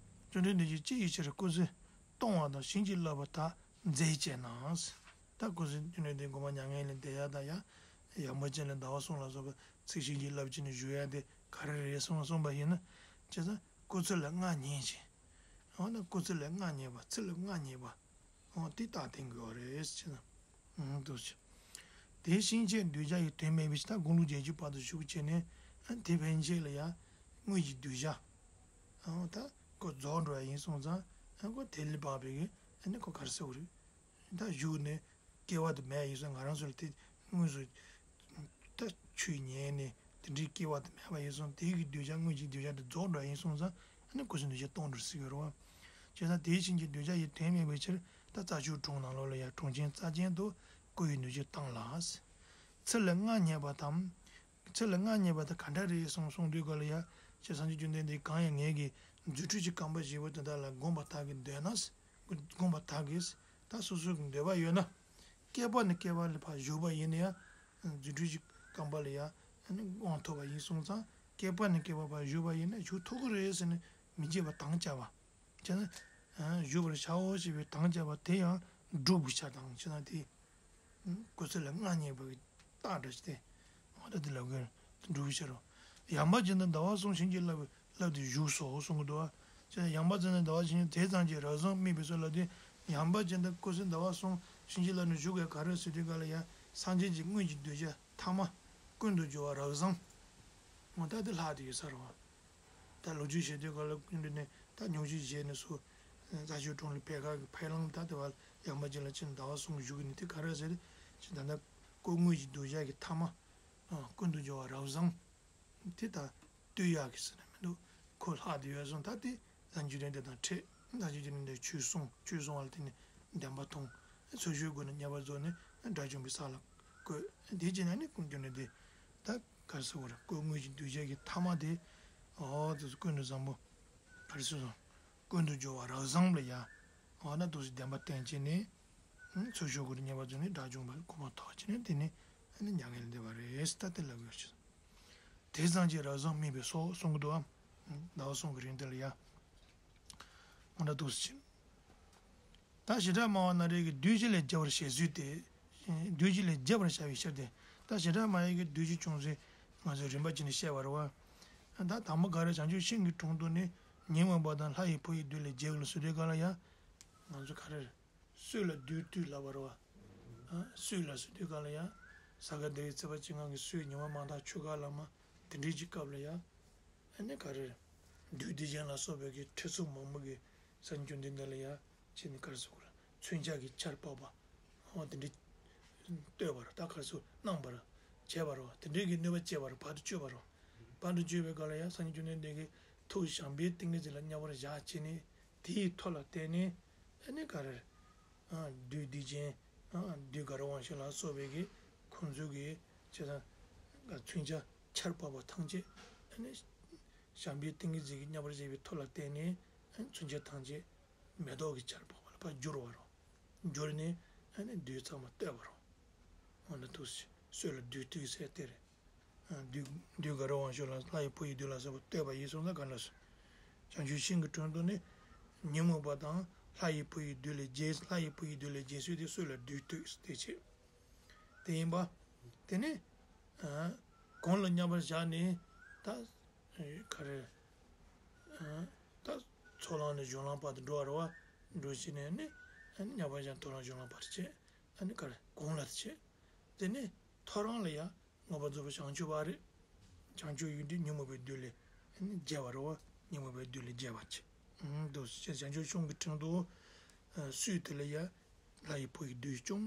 བཅོམ་ལྡན་འདས་ཀྱིས་ཅི་ཡི་ཕྱིར་སྐུ་ཚེ་ལྟུང་བ་དང་བྱིན་གྱིས་བརླབས་པ་དག་མཛད་ཅེ་ན། ད་སྐུ་ཚེ་བཅོམ་ལྡན་འདས་དགོངས་པ་མྱ་ངན་ལས་འདས་ཡ་དང་ཡ། ཡང་མ་ཅན་ལ་ཟླ་བ་གསུམ་ལ་སོགས་པ་ཚེ་བྱིན་གྱིས་བརླབས་ཅིང་བཞུགས་ཡ་དེ་ག་རེ་རེད་གསུངས་གསུངས་པ་ཡིན་ན། བྱས་ཙང་སྐུ་ཚེ་ལ་མངའ་བརྙེས་ཤིང་། འོ་ན་སྐུལ་ཚིག་ལ་སྔ་ཉལ་བ། ཚིག་ལ་སྔ་ཉལ་བ། འོ་དེ་རྟགས་བསྟན་དགོས་པ་རེད་ཟེར་ན། འོ་འདུག་ཟེར། དེ་ཕྱིན་ཆད་གདུལ་བྱ་ཡི་དོན་མེད་པའི་ཕྱིར། ད་དགུང་ལོ་བརྒྱད་ཅུ་བར་དུ་བཞུགས་བྱས་ནས། ཨ་དེ་ཕན་ཆད་ལ་ཡང་དངོས་ཀྱི་གདུལ་བྱ། ཨ་ད་ཁོ་རྫོགས་འགྲོ་བ་ཡིན་སོང་ཙང་། ཨ་ཁོ་དེ་ལས་འཕགས་པའི་གི་ཨ་ནི་ཁོ་ག་རེ་ཟེར་དགོས་རེད། ད་བཞུགས་ནས་སྐྱེ་བ་དེ་མེད་ཡིན་སོང་། ང་རང་ཚོ་ལ་དེ་དངོས་སུ་ད་ཆོས་ཉན་ནས་དེ་འདྲའི་སྐྱེ་བ་དེ་མེད་པ་ཡིན་སོང་། དེའི་གི་གདུལ་བྱ་དངོས་ཀྱི་གདུལ་བྱ་དེ་རྫོགས་འགྲོ་བ་ཡིན་སོང་ཙང་། ཨ་ནི་སྐུ་གསུམ་གདུལ་བྱ་སྟོང་འགྲོ་ཟེར་གི་རེད་བ། བྱས་ཙང་དེའི་ཕྱིན་ཆད་གདུལ་བྱ་ཡི་དོན་མེད་པའི་ཕྱིར། ད་རྩྭ་མཆོག་གྲོང་ནང་ལོགས་ལ་ཡང་གྲོང་ཆེན་རྩྭ་ཅན་དུ་སྐུ་ཡི་གནོད་བྱེད་བཏང་ལ། ཚིག་ལ་སྔ་ཉལ་བ་དང་། ཚིག་ལ་སྔ་ཉལ་བ་དེ་ག་འདྲ་རེད་གསུངས་གསུངས་དུས་སྐབས་ལ་ཡ། ཁྱེད་སངས་རྒྱས་བཅོམ་ལྡན་འདས་གང་ཡང་ངེད་ཀྱི་རྫུ་འཕྲུལ་གྱི་རྐང་པ་བཞི་པོ་དེ་དག་ལ་བསྒོམ་པར་བདག་གིས་འདོད་ན། བསྒོམ་པར་བདག་གིས་ད་སོ་སོ་གི་འདོད་པ་ཡོད་ན། བསྐལ་པ་ནས་བསྐལ་པ་ལ་ཕར་བཞུགས་པ་ཡིན་ན་ཡང་། རྫུ་འཕྲུལ་གྱི་རྐང་པ་ལ་ཡང་དབང་ཐོབ་པ་ཡིན་སོང་ཙང་། བསྐལ་པ་ནས་བསྐལ་པ་ཕར་བཞུགས་པ་ཡིན་ན་བཞུགས་ཐུབ་ཀྱི་རེད་ཟེར་ནས་མི་བརྗེད་པ་དམ་བཅའ་བ། བྱས་ན། བཞུགས་པར་བྱའོ་ཞེས་པའི་དམ་བཅའ་བ་དེ་ཡང་སྒྲུབ་པའི་ཕྱིར་དང་། བྱས་ན་དེ། སྐུལ་ཚིག་ལ་སྔ་ཉལ་བ་གི་རྟགས་འདྲ་ཞིག་སྟེ། འོ་ད་དེ་ལབ་དགོས། འགྲུབ་ཕྱིར་རོ། ཡངས་པ་ཅན་དུ་ཟླ་བ་གསུམ་བྱིན་གྱིས་བརླབས་བརླབས་ཏེ་བཞུགས་སོ་གསུང་གི་འདུག་བ། བྱས་ན་ཡངས་པ་ཅན་དུ་ཟླ་བ་བྱིན་གྱིས་དེ་ཙམ་གྱིས་རབ་བཟང་རྨིས་པས་སོ་ལབ་དུས། ཡངས་པ་ཅན་དུ་སྐུ་གསུམ་ཟླ་བ་གསུམ་བྱིན་གྱིས་བརླབས་ནས་བཞུགས་པའི་ག་རེ་ཟེར་དུས་སྐབས་ལ་ཡ། སངས་རྒྱས་ཀྱི་དངོས་ཀྱི་གདུལ་བྱ་ཐ་མ་ཀུན་ཏུ་སྦྱོར་བ་རབ་བཟང་། འོ་ད་དེ་ལྷག་བསྡད་ཡོད་ས་རེད་བ། ད་ལོ་རྒྱུས་བཤད་དུས་སྐབས་ལ་ཀུན་ཏུ་ནས་ད་སྙུང་གཞི་བྱས་ནས་སུ། རྩྭ་མཆོག་གྲོང་ལ་ཕེབས་ཁ་གི་ཕེབས་ལམ་ད་ལྟ་བ་ཡངས་པ་ཅན་ལ་ཕྱིན་ཟླ་བ་གསུམ་བཞུགས་ནས་དེ་ག་རེ་ཟེར། ཅི་ད་ལྟ་སྐུ་དངོས་ཀྱི་གདུལ་བྱ་གི་ཐ་མ། ཨ་ཀུན་ཏུ་སྦྱོར་བ་རབ་བཟང་། དེ་ད་ལྟོས་ཡག་གི་ཟེར་ན་མི་འདུག་ཁོ་ལྷག་བསྡད་ཡོད་སོང་། ད་དེ་སངས་རྒྱས་བཅོམ་ལྡན་འདས་དང་འཕྲད། སངས་རྒྱས་བཅོམ་ལྡན་འདས་ཆོས་གསུངས། ཆོས་གསུངས་པ་ལ་བརྟེན་ནས་བདེན་པ་མཐོང་། ཚུར་ཤོག་སྒོ་ནས་རྙེད་པ་རྫོགས་ནས་དགྲ་བཅོམ་པའི་ས་ལ་བཀོད། དེ་བྱས་ན་ནི་ཀུན་ཀྱང་ནི་དེ། ད་ག་རེ་ཟེར་དགོས་རེད། སྐུ་དངོས་ཀྱི་གདུལ་བྱ་གི་ཐ་མ་དེ། ཨོ་དེ་ཚོ་ཀུན་ཏུ་བཟང་པོ། ག་རེ་ཟེར་སོང་། ཀུན་ཏུ་སྦྱོར་བ་རབ་བཟང་ལ་ཡ། ཨོ་ན་འདུག་སེ་བདེན་པ་བསྟན་བྱས་ནས། ཚུར་ཤོག་སྒོ་ནས་རྙེད་པ་རྫོགས་ནས་དགྲ་བཅོམ་པ་གོ་འཕང་ཐོབ་བྱས་ནས་དེ་ནས་ཨ་ནི་མྱ་ངན་ལས་འདས་པ་རེད། ད་དེ་ལབ་དགོས་ཀྱི། དེ་ཙམ་གྱིས་རབ་བཟང་རྨིས་པས་སོ་གསུང་གི་འདུག་ཨ། ཟླ་བ་གསུམ་གྱི་རིང་དེ་ལ་ཡ། ཨོ་ན་འདུག་སེ་བྱས། ད་བྱེ་བྲག་སྨྲ་བ་ན་རེ་གིས་བདུད་བཞི་ལས་རྒྱལ་བར་བཞེད་ཚུལ་ཏེ། བདུད་བཞི་ལས་རྒྱལ་བར་བྱ་བའི་ཕྱིར་ཏེ། ད་བྱེ་བྲག་སྨྲ་བ་ཡི་གིས་བདུད་བཞི་བྱུང་ཚུལ་ང་ཚོས་རིམ་པ་བྱས་ནས་བཤད་པ་རེད་བ། ད་དང་པོ་ག་རེ། བྱང་ཆུབ་ཤིང་གི་དྲུང་དུ་ནི། ཉོན་མོངས་པ་དང་ལྷ་ཡི་བུ་ཡི་བདུད་ལས་རྒྱལ་ལ་ཟེར་དུས་སྐབས་ལ་ཡ། ང་ཚོ་ག་རེ། སྲོད་ལ་བདུད་བཏུལ་ལབ་པ་རེད་བ། ཨ་སྲོད་ལ་ཟེར་དུས་སྐབས་ལ་ཡ། ས་ག་ཟླ་བའི་ཚེས་པ་བཅོ་ལྔ་གི་སྲོད་ཉི་མ་མ་དག་ཆོས་ག་ལ་མ། དེ་འདྲའི་གི་སྐབས་ལ་ཡ། ཨ་ནི་ག་རེ། བདུད་སྡིག་ཅན་ལ་སོགས་པའི་གི་ཁྲི་ཚོ་མང་པོ་གི་སངས་རྒྱས་བཅོམ་ལྡན་འདས་ལ་ཡ་བྱས་ནས་ག་རེ་ཟེར་དགོས་རེད། མཚོན་ཆ་གི་ཆར་ཕབ་པ། འོ་དེ་འདྲའི་བསྟོད་པ་རེད། ད་ག་རེ་ཟེར་གནང་བ་རེད། བྱས་པ་རེད། དེ་འདྲའི་གི་གནོད་པ་བྱས་པ་རེད། བར་དུ་གཅོད་པ་རེད། བར་དུ་གཅོད་པའི་སྐབས་ལ་ཡ་སངས་རྒྱས་བཅོམ་ལྡན་འདས་ཀྱི་ཐུགས་བྱམས་པའི་ཏིང་ངེ་འཛིན་ལ་མཉམ་པར་བཞག་བྱས་ནས་དེའི་མཐུ་ལ་བརྟེན་ནས་ཨ་ནི་ག་རེ། བདུད་སྡིག་ཅན། བདུད་དགའ་རབ་དབང་ཕྱུག་ལ་སོགས་པའི་གི་ཁོང་ཚོའི་གི་བྱས་ཙང་། མཚོན་ཆ་ཆར་ཕབ་པ་ཐམས་ཅད་ཨ་ནི་བྱམས་པའི་ཏིང་ངེ་འཛིན་གྱིས་མཉམ་པར་བཞག་པའི་མཐུ་ལ་བརྟེན་ནས་མཚོན་ཆ་ཐམས་ཅད་མེ་ཏོག་གི་ཆར་ཕབ་པ་ལ་ཕར་འགྱུར་བ་རེད། འགྱུར་ནས་ཨ་ནི་བདུད་ཚང་མ་བཏུལ་བ་རེད། འོ་ན་འདུག་སེ་སྲོད་ལ་བདུད་བཏུལ་ཟེར་དེ་རེད། བདུད་བདུད་དགའ་རབ་དབང་ཕྱུག་ལ་ལྷ་ཡི་བུ་ཡི་བདུད་ལ་སོགས་པ་བཏུལ་བ་ཡིན་སོང་ཙང་ག་ལ་སོང་། བྱང་ཆུབ་ཤིང་གི་དྲུང་དུ་ནི། ཉོན་མོངས་པ་དང་ལྷ་ཡི་བུ་ཡི་བདུད་ལས་རྒྱལ། ལྷ་ཡི་བུ་ཡི་བདུད་ལས་རྒྱལ་ཚུལ་དེ་སྲོད་ལ་བདུད་བཏུལ་དེ་བྱེད། དེ་ཡིན་པ། དེ་ནས་གོང་ལ་མཉམ་པར་བཞག་ནས་ད་ག་རེ། ད་ཚོགས་ལམ་ནས་གཞུང་ལམ་བར་དུ་འགྲོ་བ་རེད་བ། འགྲོ་བྱས་ནས་ནི་མཉམ་པར་བཞག་ཚོགས་ལམ་གཞུང་ལམ་བར་དུ་བྱེད། ཨ་ནི་ག་རེ་གོང་ལ་དེ་བྱེད། དེ་ནས་ཐོ་རངས་ལ་ཡང་མངོན་པར་རྫོགས་པའི་བྱང་ཆུབ་པ་རེད། བྱང་ཆུབ་ཡོན་ཏན་ཉོན་མོངས་པའི་བདུད་ལས་རྒྱལ་བ་རེད་བ། ཉོན་མོངས་པའི་བདུད་ལས་རྒྱལ་བ་བྱེད། འདུག་ཟེར། བྱང་ཆུབ་ཤིང་གི་དྲུང་དུ། སྲོད་དེ་ལ་ཡང་ལྷ་ཡི་བུ་ཡི་བདུད་བཅོམ།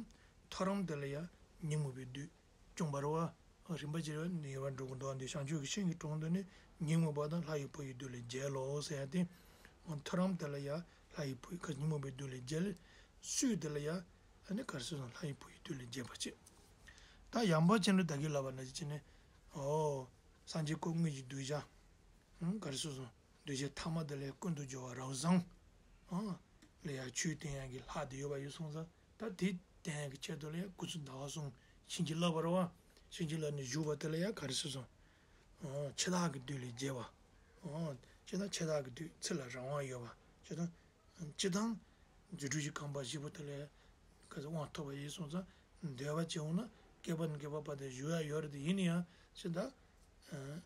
ཐོ་རངས་དེ་ལ་ཡང་ཉོན་མོངས་པའི་བདུད་བཅོམ་པ་རེད་བ། རིམ་པ་བྱས་ནས་ཡོད་པ་འགྲོ་གི་འདུག་འདི་བྱང་ཆུབ་ཀྱི་ཤིང་གི་དྲུང་དུ་ནི་ཉོན་མོངས་པ་དང་ལྷ་ཡི་བུ་ཡི་བདུད་ལས་རྒྱལ་ལོ་ཟེར་ཡ་དེ། ཐོ་རངས་དེ་ལ་ཡང་ལྷ་ཡི་བུ་ཡི་ཉོན་མོངས་པའི་བདུད་ལས་རྒྱལ། སྲོད་དེ་ལ་ཡང་ཨ་ནི་ག་རེ་ཟེར་སོང་། ལྷ་ཡི་བུ་ཡི་བདུད་ལས་རྒྱལ་བ་བྱེད། ད་ཡངས་པ་ཅན་ལ་བདག་གིས་ལབ་པ་ནང་བཞིན་བྱས་ནས། ཨོ། སངས་རྒྱས་སྐུ་དངོས་ཀྱི་གདུལ་བྱ། ཨང་ག་རེ་ཟེར་སོང་། གདུལ་བྱའི་ཐ་མ་དེ་ལ་ཀུན་ཏུ་སྦྱོར་བ་རབ་བཟང་། ཨང་། ལ་ཡང་ཆོས་བསྟན་ཡག་གི་ལྷག་བསྡད་ཡོད་པ་ཡིན་སོང་ཙང་། ད་དེ་བསྟན་ཡག་གི་ཆེད་དུ་ལ་ཡང་སྐུ་ཚེ་ཟླ་བ་གསུམ་བྱིན་གྱིས་བརླབས་པ་རེད་བ། བྱིན་གྱིས་བརླབས་ནས་བཞུགས་པ་དེ་ལ་ཡང་ག་རེ་ཟེར་སོང་། ཨང་། འཆི་བདག་གི་བདུད་ལས་རྒྱལ་བ། ཨང་། སྤྱིར་བཏང་འཆི་བདག་གི་བདུད་ཚེ་ལ་རང་དབང་ཡོད་པ། སྤྱིར་བཏང་། སྤྱིར་བཏང་། རྫུ་འཕྲུལ་གྱི་རྐང་པ་བཞི་པོ་དེ་ལ་ཡང་ག་ཚོད་དབང་ཐོབ་པ་ཡིན་སོང་ཙང་། འདོད་པ་བྱུང་ན་བསྐལ་པ་ནས་བསྐལ་པ་བར་དུ་བཞུགས་ཡག་ཡོད་རེད་དེ། ཡིན་ན་ཡང་སྤྱིར་བཏང་། ཨང་།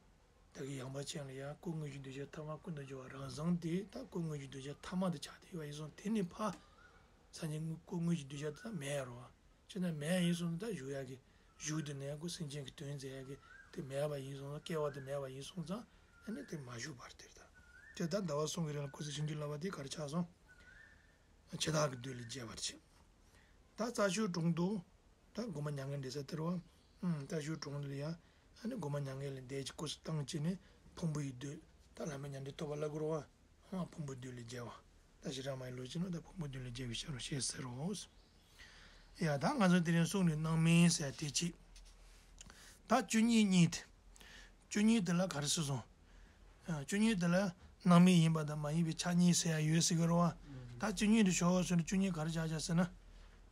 ད་གི་ཡངས་པ་ཅན་ལ་ཡང་ཀུན་དངོས་གཞིའི་གདུལ་བྱ་ཐ་མ་ཀུན་ཏུ་སྦྱོར་བ་རང་གསུམ་དེ་ད་ཀུན་དངོས་གཞིའི་གདུལ་བྱ་ཐ་མ་དུ་ཆགས་ཏེ་ཡོད་པ་ཡིན་སོང་། དེ་ནི་ཕ་སངས་རྒྱས་ཀུན་དངོས་གཞིའི་གདུལ་བྱ་དེ་ད་མེད་ཡ་རོ། བྱས་ན་མེད་ཡ་ཡིན་སོང་ན་ད་བཞུགས་ཡ་གི་བཞུགས་དུ་གནས་དགོས། སེམས་ཅན་གྱི་དོན་མཛད་ཡ་གི་དེ་མེད་པ་ཡིན་སོང་ཙང་། སྐྱེ་བ་དེ་མེད་པ་ཡིན་སོང་ཙང་ཨ་ནི་དེ་མ་བཞུགས་པར་དེར་ད། དེ་ད་ཟླ་བ་གསུམ་གྱི་རིང་ལ་སྐུ་ཚེ་ཕྱིན་ཅི་ལོག་པ་དེ་ག་རེ་ཆགས་སོང་། བྱེ་བྲག་གི་བདུད་ལ་རྒྱས་པར་བྱེད། ད་རྩྭ་མཆོག་གྲོང་དུ་ད་སྒོ་མང་མྱ་ངན་འདྲེན་ས་དེ་རེད་པ། ཨུམ། རྩྭ་མཆོག་གྲོང་དུ་ལ་ཡང་ཨ་ནི་སྒོ་མང་མྱ་ངན་ལས་འདས་ཀྱི་སྐུ་གསུང་བཏང་བྱས་ནས་ཕུང་པོའི་བདུད་ད་བླ་མེད་མྱ་ངན་འདྲེན་ཐོབ་པ་ལ་གོ་རོ་བ། ཨ་ཕུང་པོའི་བདུད་ལ་རྒྱས་པ། ད་ཞེ་དྲག་མ་ཡིན་ལོ་ཅི་ནོ་ད་ཕུང་པོའི་བདུད་ལ་རྒྱས་པའི་ཕྱིར་རོ་ཞེས་ཟེར་རོ། ཡ་ད་ང་ཚོ་དེ་རིང་གསུང་ནས་སྣང་མེད་ཟེར་དེ་གཅིག་ད་བཅུ་གཉིས་གཉིས་དེ། བཅུ་གཉིས་དེ་ལ་ག་རེ་ཟེར་སོང་། ཨ། བཅུ་གཉིས་དེ་ལ་སྣང་མེད་ཡིན་པ་དང་མ་ཡིན་པའི་ཆ་གཉིས་ཟེར་ཡ་ཡོད་ཟེར་གི་རེད་པ། ད་བཅུ་གཉིས་དེ་ཞོག་ཟེར་ན་བཅུ་གཉིས་ག་རེ་ཆགས་ཆགས་ཟེར་ན།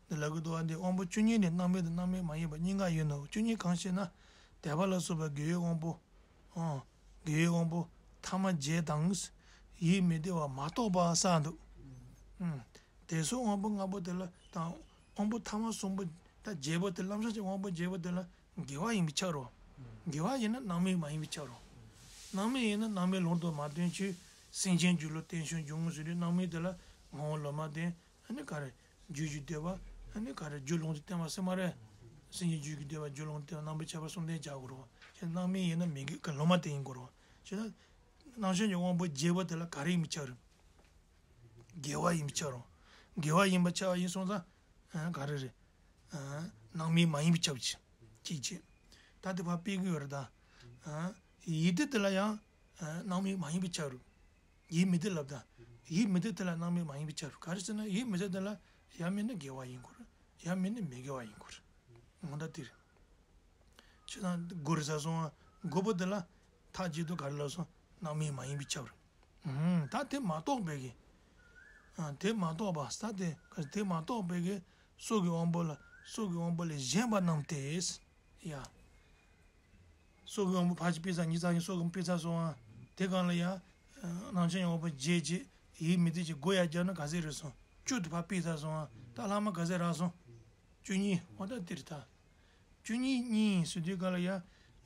འདི་ལབ་གི་འདུག་པ། འདི་དབང་པོ་བཅུ་གཉིས་ནི་སྣང་མེད་དང་སྣང་མེད་མ་ཡིན་པ་གཉིས་ཀ་ཡོད་ནོ། བཅུ་གཉིས་གང་ཞེ་ན། དད་པ་ལ་སོགས་པ་དགེ་བའི་དབང་པོ། ཨང་། དགེ་བའི་དབང་པོ་ཐ་མ་བརྒྱད་དང་། ཡིད་མི་བདེ་བ་མ་གཏོགས་པ་ཟེར་འདུག་ཨང་། དེ་ཚོ་དབང་པོ་ལྔ་པོ་དེ་ལ་དང་། དབང་པོ་ཐ་མ་གསུམ་པོ་ད་བརྒྱད་པོ་དེ་ལམ་སང་ཅིག་དབང་པོ་བརྒྱད་པོ་དེ་ལ་དགེ་བ་ཡིན་པས་ཁྱབ་རོ། དགེ་བ་ཡིན་ན་སྣང་མེད་མ་ཡིན་པས་ཁྱབ་རོ། སྣང་མེད་ཡིན་ན་སྣང་མེད་ལུང་དུ་མ་བསྟན་ཕྱིར། སེམས་ཅན་རྒྱུད་ལ་བརྟེན་བྱུང་འབྱུང་ངོ་ཟེར་དུས་སྣང་མེད་དེ་ལ་ངོ་བོ་ལུང་མ་བསྟན། ཨ་ནི་ག་རེ། རྒྱུད་ཀྱི་འདོད་པ། ཨ་ནི་ག་རེ། རྒྱུ་ལུང་དུ་བསྟན་པ་ཟེར་མ་རེད། སེམས་ཅན་རྒྱུད་ཀྱི་འདོད་པ་རྒྱུ་ལུང་དུ་བསྟན་པ་རྣམ་པར་ཁྱབ་པ་གསུམ་ལྡན་བྱ་དགོས་རོ། ཁྱེད་སྣང་མེད་ཡིན་ན་མི་དགེ་གི་ལུང་མ་བསྟན་ཡིན་དགོས་རོ། ཁྱེད་ན། སྣང་ཞེན་གྱི་དབང་པོ་བརྒྱད་པོ་དེ་ལ་ག་རེ་ཡིན་པས་ཁྱབ་རེད། དགེ་བ་ཡིན་པས་ཁྱབ་རོ། དགེ་བ་ཡིན་པས་ཁྱབ་པ་ཡིན་སོང་ཙང་། ཨ། ག་རེ་རེད། ཨ། སྣང་མེད་མ་ཡིན་པས་ཁྱབ་ཅིག་ཅིག་ཅིག་ད་དེ་ཕར་སྤེལ་གི་ཡོད་རེད་ད། ཨ། ཡིད་བདེ་དེ་ལ་ཡང་། ཨ། སྣང་མེད་མ་ཡིན་པས་ཁྱབ་རེད། ཡིད་མི་བདེ་ལབ་ད། ཡིད་མི་བདེ་དེ་ལ་སྣང་མེད་མ་ཡིན་པས་ཁྱབ་རེད། ག་རེ་ཟེར་ན་ཡིད་མི་བདེ་དེ་ལ་ཡང་མིན་ན་དགེ་བ་ཡིན་དགོས་རེད། ཡང་མིན་ན་མི་དགེ་བ་ཡིན་དགོས་རེད། འོ་ད་དེ་རེད། ཁྱེད་རང་དགུ་རེད་ཟེར་སོང་ང་། དགུ་པོ་དེ་ལ་མཐའ་གཅིག་ཏུ་ག་རེ་ལབ་སོང་། སྣང་མེད་མ་ཡིན་པས་ཁྱབ་རེད། ཨུམ། ད་དེ་མ་རྟོགས་པའི་གི། ཨ། དེ་མ་རྟོགས་པ་ས་དེ་དེ་མ་རྟོགས་པའི་གི་སྲོག་གི་དབང་པོ་ལ་སྲོག་གི་དབང་པོ་ལས་གཞན་པ་རྣམས་ཏེ། ཡ། སྲོག་གི་དབང་པོ་ཕར་ཅིག་སྤེལ་ཚར། ཉིས་རྩ་གཉིས་སྲོག་གི་སྤེལ་ཚར་སོང་ང་། དེ་སྒང་ལ་ཡ། ཨ། སྣང་ཞེན་གྱི་དབང་པོ་བརྒྱད་ཅིག་ཡིད་མི་བདེ་ཅིག་དགུ་ཡ་བརྒྱབ་ན་ག་ཚད་རེད་སོང་། བཅུ་དེ་ཕར་སྤེལ་ཚར་སོང་ང་། ད་ལྷག་མ་ག་ཚད་རག་སོང་། བཅུ་གཉིས། འོ་ད་དེ་རེད་ད། བཅུ་གཉིས་གཉིས་ཟེར་དུས་སྒང་ལ་ཡ།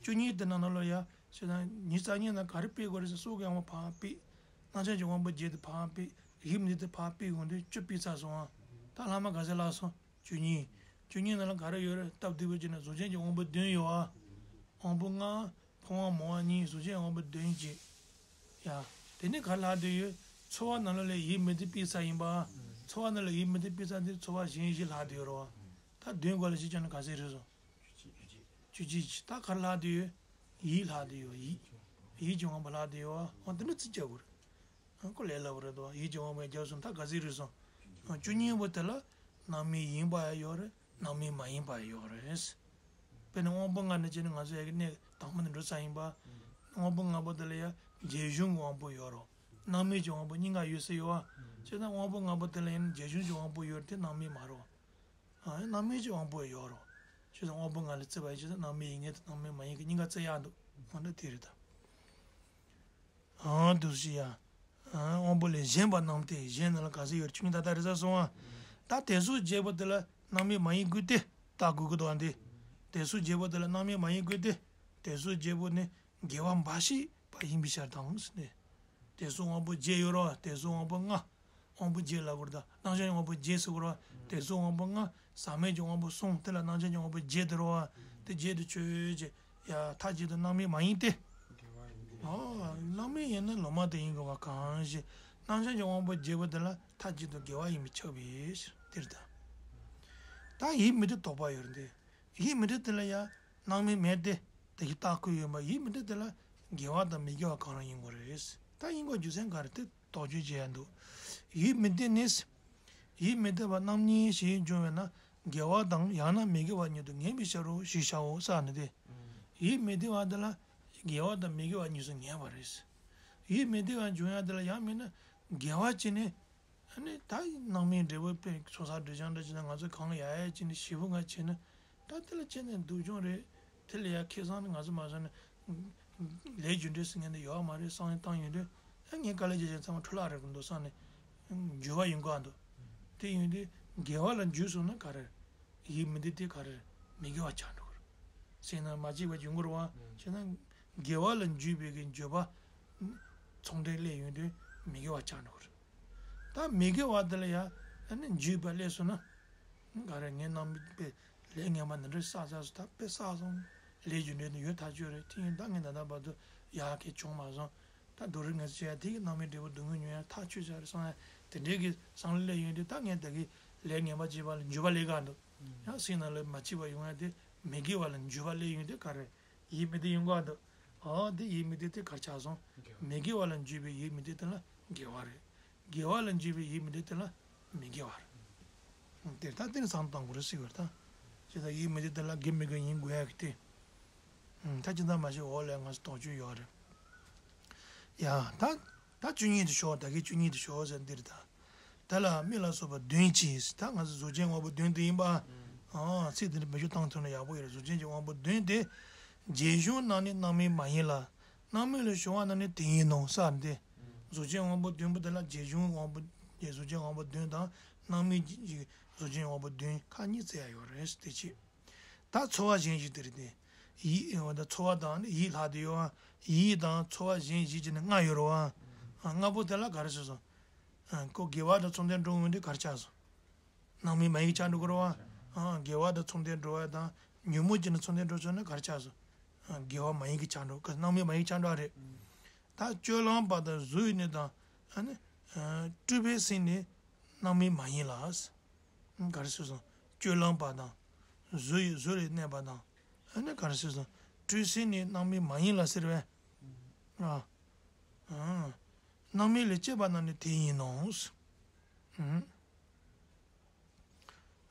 བཅུ་གཉིས་དེ་ནང་ལ་ཡ། ཞེ་ན། ཉིས་རྩ་གཉིས་ནང་ག་རེ་སྤེལ་དགོས་རེད་ཟེར། སྲོག་གི་དབང་པོ་ཕར་སྤེལ། སྣང་ཞེན་གྱི་དབང་པོ་བརྒྱད་དེ་ཕར་སྤེལ། ཡིད་མི་བདེ་དེ་ཕར་སྤེལ་ཡོང་དུས་བཅུ་སྤེལ་ཚར་སོང་ང་། ད་ལྷག་མ་ག་ཚད་ལྷག་སོང་། བཅུ་གཉིས། བཅུ་གཉིས་ནང་ལ་ག་རེ་ཡོད་རེད། སྟབས་བདེ་པོ་བྱས་ན་གཟུགས་ཅན་གྱི་དབང་པོ་བདུན་ཡོད་ཨ། དབང་པོ་ལྔ། ཕུང་བ་མོ་བ་གཉིས། གཟུགས་ཅན་དབང་པོ་བདུན་བྱས། ཡ། དེ་ནས་ག་རེ་ལྷག་བསྡད་ཡོད། ཚོར་བ་ནང་ལོགས་ལ་ཡིད་མི་བདེ་སྤེལ་ཚར་ཡིན་པ། ཚོར་བ་ནང་ལ་ཡིད་མི་བདེ་སྤེལ་ཚར་དེ་ཚོར་བ་གཞན་བཞི་ལྷག་བསྡད་ཡོད་རེད་བ། ད་བདུན་སྒང་ལ་བཞི་བྱས་ན་ག་ཚད་རེད་སོང་། བཅུ་གཅིག་བཅུ་གཅིག་ད་ག་རེ་ལྷག་བསྡད་ཡོད། ཡིད་ལྷག་བསྡད་ཡོད། ཡིད། ཡིད་ཀྱི་དབང་པོ་ལྷག་བསྡད་ཡོད་བ། འོ་དེ་འདྲ་རྩིས་རྒྱག་དགོས་རེད། ཁོ་ལས་སླ་པོ་རེད་དོ། ཡིད་ཀྱི་དབང་པོ་ཡང་རྒྱབ་སོང་། ད་ག་ཚད་རེད་སོང་། བཅུ་གཉིས་པོ་དེ་ལ་སྣང་མེད་ཡིན་པ་ཡང་ཡོད་རེད། སྣང་མེད་མ་ཡིན་པ་ཡང་ཡོད་རེད། དཔེར་ན་དབང་པོ་ལྔ་ནི་བྱས་ན་ང་ཚོ་ཡ་གི་གནས་དང་པོ་ནས་འགྲོ་ཚར་ཡིན་པ། དབང་པོ་ལྔ་པོ་དེ་ལ་ཡ་རྒྱས་གཞུང་གི་དབང་པོ་ཡོད་རོ། སྣང་མེད་ཀྱི་དབང་པོ་གཉིས་ཀ་ཡོད་ས་ཡོད་བ། བྱས་ཙང་དབང་པོ་ལྔ་པོ་དེ་ལ་ཡང་རྒྱས་གཞུང་གི་དབང་པོ་ཡོད་དེ་སྣང་མེད་མ་རེད་བ། ཨ། སྣང་མེད་ཀྱི་དབང་པོ་ཡོད་རོ། བྱས་ཙང་དབང་པོ་ལྔ་ལ་བརྩི་བ་ཡིན་ཕྱིར་སྣང་མེད་ཡིན་ངེས་དང་སྣང་མེད་མ་ཡིན་གྱི་གཉིས་ཀ་བརྩི་ཡག་འདུག་འོ་ན་དེ་རེད་ད། ཨང་། འདུག་སེ་ཡ། ཨང་། དབང་པོ་ལས་གཞན་པ་རྣམས་ཏེ། གཞན་ནང་ལ་ག་ཚད་ཡོད་རེད། བཅུ་གཉིས་ད་ལྟ་རེད་ཟེར་སོང་ང་། ད་དེ་ཚོ་བརྒྱད་པོ་དེ་ལ་སྣང་མེད་མ་ཡིན་དགོས་ཏེ་ད་དགོས་ཀྱི་འདུག་ཨ། འདི། དེ་ཚོ་བརྒྱད་པོ་དེ་ལ་སྣང་མེད་མ་ཡིན་དགོས་ཏེ། དེ་ཚོ་བརྒྱད་པོ་ནི་དགེ་བ་འབའ་ཞིག་པ་ཡིན་པའི་ཕྱིར་དང་ཟེར་ནས། དེ་ཚོ་དབང་པོ་བརྒྱད་ཡོད་རེད་བ། དེ་ཚོ་དབང་པོ་ལྔ། དབང་པོ་བརྒྱད་ལབ་དགོས་རེད་ད། སྣང་ཞེན་གྱི་དབང་པོ་བརྒྱད་ཟེར་དགོས་རེད་བ། དེ་ཚོ་དབང་པོ་ལྔ། ཟག་མེད་ཀྱི་དབང་པོ་གསུམ། དེ་ལ་སྣང་ཞེན་གྱི་དབང་པོ་བརྒྱད་དེ་རེད་བ། དེ་བརྒྱད་དེ་ཆོས་ཅན། ཡ། མཐའ་གཅིག་ཏུ་སྣང་མེད་མ་ཡིན་ཏེ། ཨོ། སྣང་མེད་ཡིན་ན་ལོག་མ་དེ་ཡིན་དགོས་པ་གང་ཞིག་སྣང་ཞེན་གྱི་དབང་པོ་བརྒྱད་པོ་དེ་ལ་མཐའ་གཅིག་ཏུ་དགེ་བ་ཡིན་པས་ཁྱབ་པའི་ཕྱིར་དེ་རེད་ད། ད་ཡིད་མི་བདེ་དོགས་པ་ཡོད་རེད་དེ། ཡིད་མི་བདེ་དེ་ལ་ཡ་སྣང་མེད་མེད་དེ། དེ་ཡི་རྟགས་ཁོ་ཡོད་པ། ཡིད་མི་བདེ་དེ་ལ་དགེ་བ་དང་མི་དགེ་བ་གང་རུང་ཡིན་དགོས་རེད། ད་ཡིན་དགོས་རྒྱུ་མཚན་ག་རེ་དེ་དོགས་གཅོད་བྱེད་ཡ་འདུག་ཡིད་མི་བདེ་ནི། ཡིད་མི་བདེ་བ་རྣམ་གཉིས་ཞེས་འབྱུང་བས་ན། དགེ་བ་དང་ཡང་ན་མི་དགེ་བ་ཉིད་དུ་ངེས་པའི་ཕྱིར་རོ་ཞེས་བྱའོ་ཟེར་ནི་དེ། ཡིད་མི་བདེ་བ་དེ་ལ་དགེ་བ་དང་མི་དགེ་བ་གཉིས་སུ་ངེས་པ་རེད། ཡིད་མི་བདེ་བ་འབྱུང་ཡ་དེ་ལ་ཡང་མིན་ན་དགེ་བ་བྱས་ནས། ཨ་ནི་ད་སྣང་མེད་འབྲས་བུ་དཔེ་ཚོགས་བསགས་སྒྲིབ་སྦྱང་འདྲ་བྱས་ན། ང་ཚོ་གང་ཡ་ཡ་བྱས་ནས་ཞེ་པོ་ང་བྱས་ན། ད་དེ་ལ་བྱས་ནས་སྡུག་སྦྱོང་རེད། དེ་ལ་ཡ་ཁེ་བཟང་ནི་ང་ཚོ་མ་བཟོ་ནས། ལས་རྒྱུ་འབྲས་ཟེར་མཁན་དེ་ཡོད་མ་རེད། བསམ་བློ་བཏང་ཡོང་དུས། ཨ། ངས་དཀའ་ལས་བྱས་བྱས་ཚང་མ་འཕྲོ་བརླག་རེད་གི་འདུག་བསམ་ནས། འགྱུར་བ་ཡོང་གི་འདུག་དེ་ཡོང་དུས་དགེ་བ་ལ་འཇུས་སོང་ན་ག་རེ། ཡིད་མི་བདེ་དེ་ག་རེ། མི་དགེ་བ་ཆགས་འགྲོ་གི་རེད། སེམས་ནང་མ་སྐྱིད་པ་ཡོང་གི་རེད་བ། བྱས་ན། དགེ་བ་ལ་འཇུག་པའི་གི་འགྱོད་པ་ཚོགས་འདྲེས་སླེབས་ཡོང་དུས་མི་དགེ་བ་ཆགས་འགྲོ་གི་རེད། ད་མི་དགེ་བ་དེ་ལ་ཡང་ཨ་ནི་འཇུག་པ་སླེབས་སོང་ན། ག་རེ་ངའི་རྣམ་སྨིན་པའི་ལས་ངན་པ་འདི་འདྲ་བསགས་ཚར་སོང་། ད་དཔེ་བསགས་སོང་། ལས་རྒྱུ་འབྲས་དེ་ཡོད་ཐག་ཆོད་རེད། དེ་ཡིན་ད་ངས་ད་ལྟ་བར་དུ་ཡག་གི་བྱུང་མ་སོང་། ད་དོ་རུང་ངས་བྱས་དེ་གི་རྣམ་སྨིན་འབྲས་བུ་སྡུག་བསྔལ་མྱོང་ཡ་ཐག་ཆོད་ཚར་རེད་བསམ་ཡ་དེ་འདྲའི་གི་བསམ་བློ་སླེབས་ཡོང་དུས། ད་ངས་ད་གི་ལས་ངན་པ་བྱས་པ་ལ་འགྱོད་པ་སླེབས་ག་འདུག་ཡང་སེམས་ནང་ལ་མ་སྐྱིད་པ་ཡོང་ཡ་དེ་མི་དགེ་བ་ལ་འགྱོད་པ་སླེབས་ཡོང་དུས་ག་རེ་ཡིད་མི་བདེ་ཡོང་ག་འདུག་ཨོ་དེ་ཡིད་མི་བདེ་དེ་ག་རེ་ཆགས་སོང་། དགེ་བ། མི་དགེ་བ་ལ་འགྱོད་པའི་ཡིད་མི་བདེ་དེ་ལ་དགེ་བ་རེད། དགེ་བ་ལ་འགྱོད་པའི་ཡིད་མི་བདེ་དེ་ལ་མི་དགེ་བ་རེད། དེ་ལྟར་དེ་ནི་བསམ་བློ་གཏོང་དགོས་རེད་ཟེར་བ་རེད་ད། ཇི་ལྟར་ཡིད་མི་བདེ་དེ་ལ་དགེ་མི་དགེ་ཡིན་དགོས་ཡ་གི་དེ། ད་ཇི་ལྟར་མ་ཤེས་འོག་ལ་ང་ཚོ་དོགས་གཅོད་ཡོད་རེད། ཡ་ད། ད་བཅུ་གཉིས་དེ་ཞོག་ད་གི་བཅུ་གཉིས་དེ་ཞོག་ཟེར་འདིར་ད། དེ་ལ་མིག་ལ་སོགས་པ་བདུན་གྱིས། ད་ང་ཚོ་གཟུགས་ཅན་དབང་པོ་བདུན་དེ་ཡིན་པ། ཨང་། ཚིག་དེ་འདྲ་མི་ཞུ་བཏང་ཐུབ་ན་ཡག་པོ་ཡོད་རེད། གཟུགས་ཅན་གྱི་དབང་པོ་བདུན་དེ། རྗེས་གཞུང་རྣམས་ནི་སྣང་མེད་མ་ཡིན་ལ། སྣང་མེད་ལས་བྱུང་བ་རྣམས་ནི་དེ་ཡིན་ནོ་ཟེར་ཏེ། གཟུགས་ཅན་དབང་པོ་བདུན་པོ་དེ་ལ་རྗེས་གཞུང་དབང་པོ། རྗེས་གཟུགས་ཅན་དབང་པོ་བདུན་དང་སྣང་མེད་ཀྱི་གཟུགས་ཅན་དབང་པོ་བདུན་ཁག་གཉིས་བརྩི་ཡ་ཡོད་རེད་དེ་ཅི། ད་ཚོར་བ་གཞན་བཞི་དེ་རེད་དེ། ཡིད་ད་ཚོར་བ་དང་ཡིད་ལྷག་དེ་ཡོད་པ། ཡིད་དང་ཚོར་བ་གཞན་བཞི་བྱས་ནས་ལྔ་ཡོད་རེད་པ། ལྔ་པོ་དེ་ལ་ག་རེ་ཟེར་སོང་། ཁོ་དགེ་བ་དང་མཚུངས་ལྡན་འགྲོ་འོང་དུས་ག་རེ་ཆགས་སོང་། སྣང་མེད་མ་ཡིན་ཆགས་འགྲོ་གི་རེད་པ། དགེ་བ་དང་མཚུངས་ལྡན་འགྲོ་བ་དང་ཉོན་མོངས་ཅན་དང་མཚུངས་ལྡན་འགྲོ་སོང་ན་ག་རེ་ཆགས་སོང་། དགེ་བ་མ་ཡིན་གྱི་ཆགས་འགྲོ། སྣང་མེད་མ་ཡིན་ཆགས་འགྲོ་བ་རེད། ད་སྤྱོད་ལམ་པ་དང་གཟུགས་ཡི་གནས་དང་། ཨ་ནི། སྤྲུལ་པའི་སེམས་ནི་སྣང་མེད་མ་ཡིན་ལ། ག་རེ་ཟེར་སོང་། སྤྱོད་ལམ་པ་དང་། གཟུགས་ཡི་གཟུགས་ལ་གནས་པ་དང་། ཨ་ནི་ག་རེ་ཟེར་སོང་། སྤྲུལ་སེམས་ནི་སྣང་མེད་མ་ཡིན་ལ་ཟེར་བས། ཨ། ཨ། སྣང་མེད་ལས་སྐྱེས་པ་རྣམས་ནི་དེ་ཡིན་ནོ།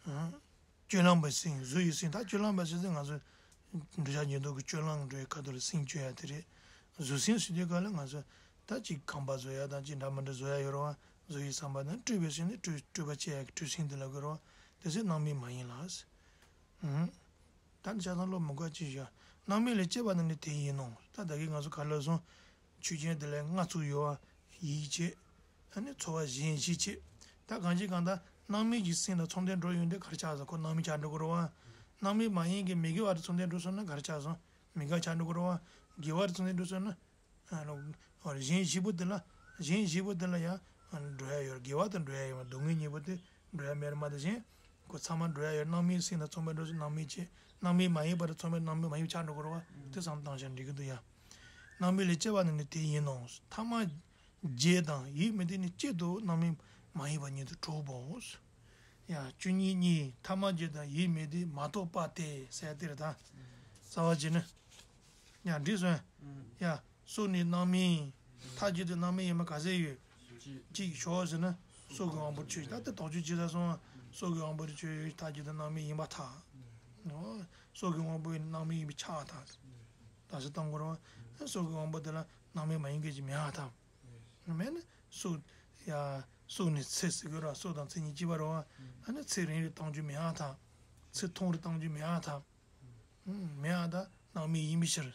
ཨ། སྤྱོད་ལམ་པའི་སེམས། གཟུགས་ཡི་སེམས། ད་སྤྱོད་ལམ་པའི་སེམས་ཟེར་ང་ཚོ་འདོད་ཆགས་ཉེར་བསྡོག་གི་སྤྱོད་ལམ་འགྲོ་བའི་ཁ་ཐུག་ལ་སེམས་སྤྱོད་ཡ་དེ་རེད། གཟུགས་སེམས་ཟེར་དུས་ག་ལ་ང་ཚོ་ད་ཅིག་ཁང་པ་བཟོ་ཡ་དང་ཅིག་འདྲ་མི་འདྲ་བཟོ་ཡ་ཡོད་རེད་པ། གཟུགས་ཡི་བསམ་པ་དང་སྤྲུལ་པའི་སེམས་ནི་སྤྲུལ་སྤྲུལ་པ་སྐྱེ་ཡ་གི་སྤྲུལ་སེམས་དེ་ལ་གོ་རེད་པ། དེ་ཚོ་སྣང་མེད་མ་ཡིན་ལ། ཨུམ། ད་ནི་ཆ་ཚང་བློ་མི་དགའ་ཅི་བྱ། སྣང་མེད་ལས་སྐྱེས་པ་རྣམས་ནི་དེ་ཡིན་ནོ། ད་ད་གིན་ང་ཚོ་ག་ལ་སོང་། ཆོས་ཅན་དེ་ལ་ལྔ་ཚུགས་ཡོད་པ། ཡིད་བྱེད། ཨ་ནི་ཚོར་བ་གཞན་བཞི་བྱེད། ད་གང་ཅི་གང་ལྟར་སྣང་མེད་ཀྱི་སེམས་དང་མཚུངས་ལྡན་འགྲོ་ཡོང་དུས་ག་རེ་ཆགས་སོང་། ཁོ་སྣང་མེད་ཆགས་འགྲོ་གི་རེད་པ། སྣང་མེད་མ་ཡིན་གྱི་མི་དགེ་བ་དང་མཚུངས་ལྡན་འགྲོ་སོང་ན་ག་རེ་ཆགས་སོང་། མི་དགེ་བ་ཆགས་འགྲོ་གི་རེད་པ། དགེ་བ་དང་མཚུངས་ལྡན་འགྲོ་སོང་ན། ཨ་ནི། གཞན་བཞི་པོ་དེ་ལ། གཞན་བཞི་པོ་དེ་ལ་ཡང་འགྲོ་ཡ་ཡོད། དགེ་བ་དང་འགྲོ་ཡ་ཡོད་མ། སྡུག་བསྔལ་གཉིས་པོ་དེ་འགྲོ་ཡ་མེད་རེད་མ། དེ་བཞིན་ཁོ་ཚང་མ་འགྲོ་ཡ་ཡོད། སྣང་མེད་སེམས་དང་མཚུངས་པའི་འགྲོ་སོང་། སྣང་མེད་བྱེད། སྣང་མེད་མ་ཡིན་པ་དང་མཚུངས་པའི་སྣང་མེད་མ་ཡིན་ཆགས་འགྲོ་གི་རེད་པ། དེ་བསམ་བློ་བཏང་བྱས་འགྲིག་གི་འདུག་ཡ། སྣང་མེད་ལས་སྐྱེས་པ་རྣམས་ནི་དེ་ཡིན་ནོ། ཐ་མ་བརྒྱད་དང་ཡིད་མི་བདེ་ནི་གཅིག་ཏུ་སྣང་མེད་མ་ཡིན་པ་ཉིད་དུ་གྲུབ་བོ། ཡ། བཅུ་གཉིས་གཉིས། ཐ་མ་བརྒྱད་དང་ཡིད་མི་བདེ་མ་གཏོགས་པ་སྟེ་ཟེར་དེ་རེད་ད། རྩ་བ་བྱས་ན། ཡ། འགྲིག་སོང་། ཡ། སྲོག་ནི་སྣང་མེད། མཐའ་བརྒྱད་དུ་སྣང་མེད་ཡིན་པ་ག་ཚད་ཡོད། གཅིག་ཞོག་ཟེར་ན། སྲོག་གི་དབང་པོར་ཆོད། ད་ལྟ་དོགས་གཅོད་བྱེད་ས་སོང་། སྲོག་གི་དབང་པོར་ཆོད་ཡོད། མཐའ་བརྒྱད་དུ་སྣང་མེད་ཡིན་པར་ཐལ། ཨོ། སྲོག་གི་དབང་པོ་ཡིན་ན་སྣང་མེད་ཡིན་པས་ཁྱབ་པར་ཐལ། ད་གཟོད་བཏང་དགོས་རེད་པ། སྲོག་གི་དབང་པོ་དེ་ལ་སྣང་མེད་མ་ཡིན་མཁན་ཅིག་མེད་པར་ཐལ། མེད་ན་སྲོག་ཡ། སྲོག་ནི་ཚེ་ཟེར་གྱི་རེད་པ། སྲོག་དང་ཚེ་གཉིས་གཅིག་པ་རེད་པ། ཨ་ནི་ཚེ་རིང་རུ་གཏོང་རྒྱུ་མེད་པར་ཐལ། ཚེ་ཐུང་རུ་གཏོང་རྒྱུ་མེད་པར་ཐལ། མེད་པར་ཐལ། སྣང་མེད་ཡིན་པའི་ཕྱིར།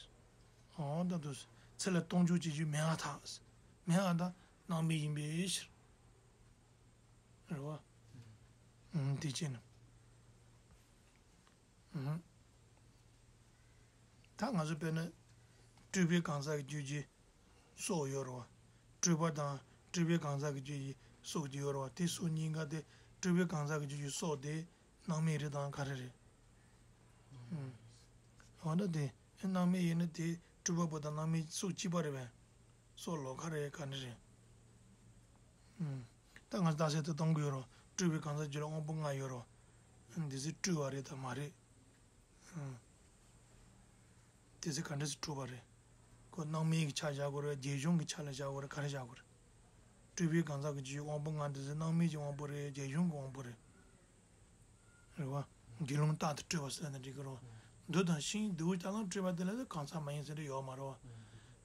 འོ་ད་དུ་ཚེ་ལ་གཏོང་རྒྱུ་བྱེད་རྒྱུ་མེད་པར་ཐལ། མེད་པར་ཐལ། སྣང་མེད་ཡིན་པའི་ཕྱིར། རེད་པ། དེ་བྱས་ན། ད་ང་ཚོ་དཔེར་ན། སྤྲུལ་པའི་གང་ཟག་གི་རྒྱུད་ཀྱི་སྲོག་ཡོད་རེད་པ། སྤྲུལ་པ་དང་སྤྲུལ་པའི་གང་ཟག་གི་རྒྱུད་ཀྱི་སྲོག་དེ་ཡོད་རེད་པ། དེ་སྲོག་གཉིས་ཀ་དེ་སྤྲུལ་པའི་གང་ཟག་གི་རྒྱུད་ཀྱི་སྲོག་དེ་སྣང་མེད་རེད་དམ་ག་རེ་རེད། འོ་ན་དེ་སྣང་མེད་ཡིན་ན་དེ་སྤྲུལ་པ་པོ་དང་སྣང་མེད་སྲོག་གཅིག་པ་རེད་པས། སྲོག་ལོགས་ཀ་རེད་ག་འདྲ་རེད། ད་ང་ཚོ་རྟགས་གསལ་དུ་གཏོང་གི་ཡོད་རེད་པ། སྤྲུལ་པའི་གང་ཟག་རྒྱུད་ལ་དབང་པོ་ལྔ་ཡོད་རེད་པ། འདི་ཚོ་སྤྲུལ་པ་རེད་དམ་མ་རེད། དེ་ཚེ་ག་འདྲ་སེ་གྲུབ་པ་རེད། ཁོ་སྣང་མེད་ཀྱི་ཆ་བཞག་དགོས་རེད། རྗེས་གཞུང་གི་ཆ་ལ་བཞག་དགོས་རེད། ག་རེ་བཞག་དགོས་རེད། སྤྲུལ་པའི་གང་ཟག་གི་རྒྱུད་དབང་པོ་ལྔ་འདི་ཚོ་སྣང་མེད་ཀྱི་དབང་པོ་རེད། རྗེས་གཞུང་གི་དབང་པོ་རེད། རེད་བ། དགེ་སློང་རྟག་ཏུ་སྤྲུལ་པ་ཟེར་ན་འགྲིག་གི་རེད་བ། མདོ་དང་ཤིང་རྡེའུ་རྐྱང་རྐྱང་སྤྲུལ་པ་དེ་ལ་གང་ཟག་མ་ཡིན་ཟེར་འདྲ་ཡོད་མ་རེད་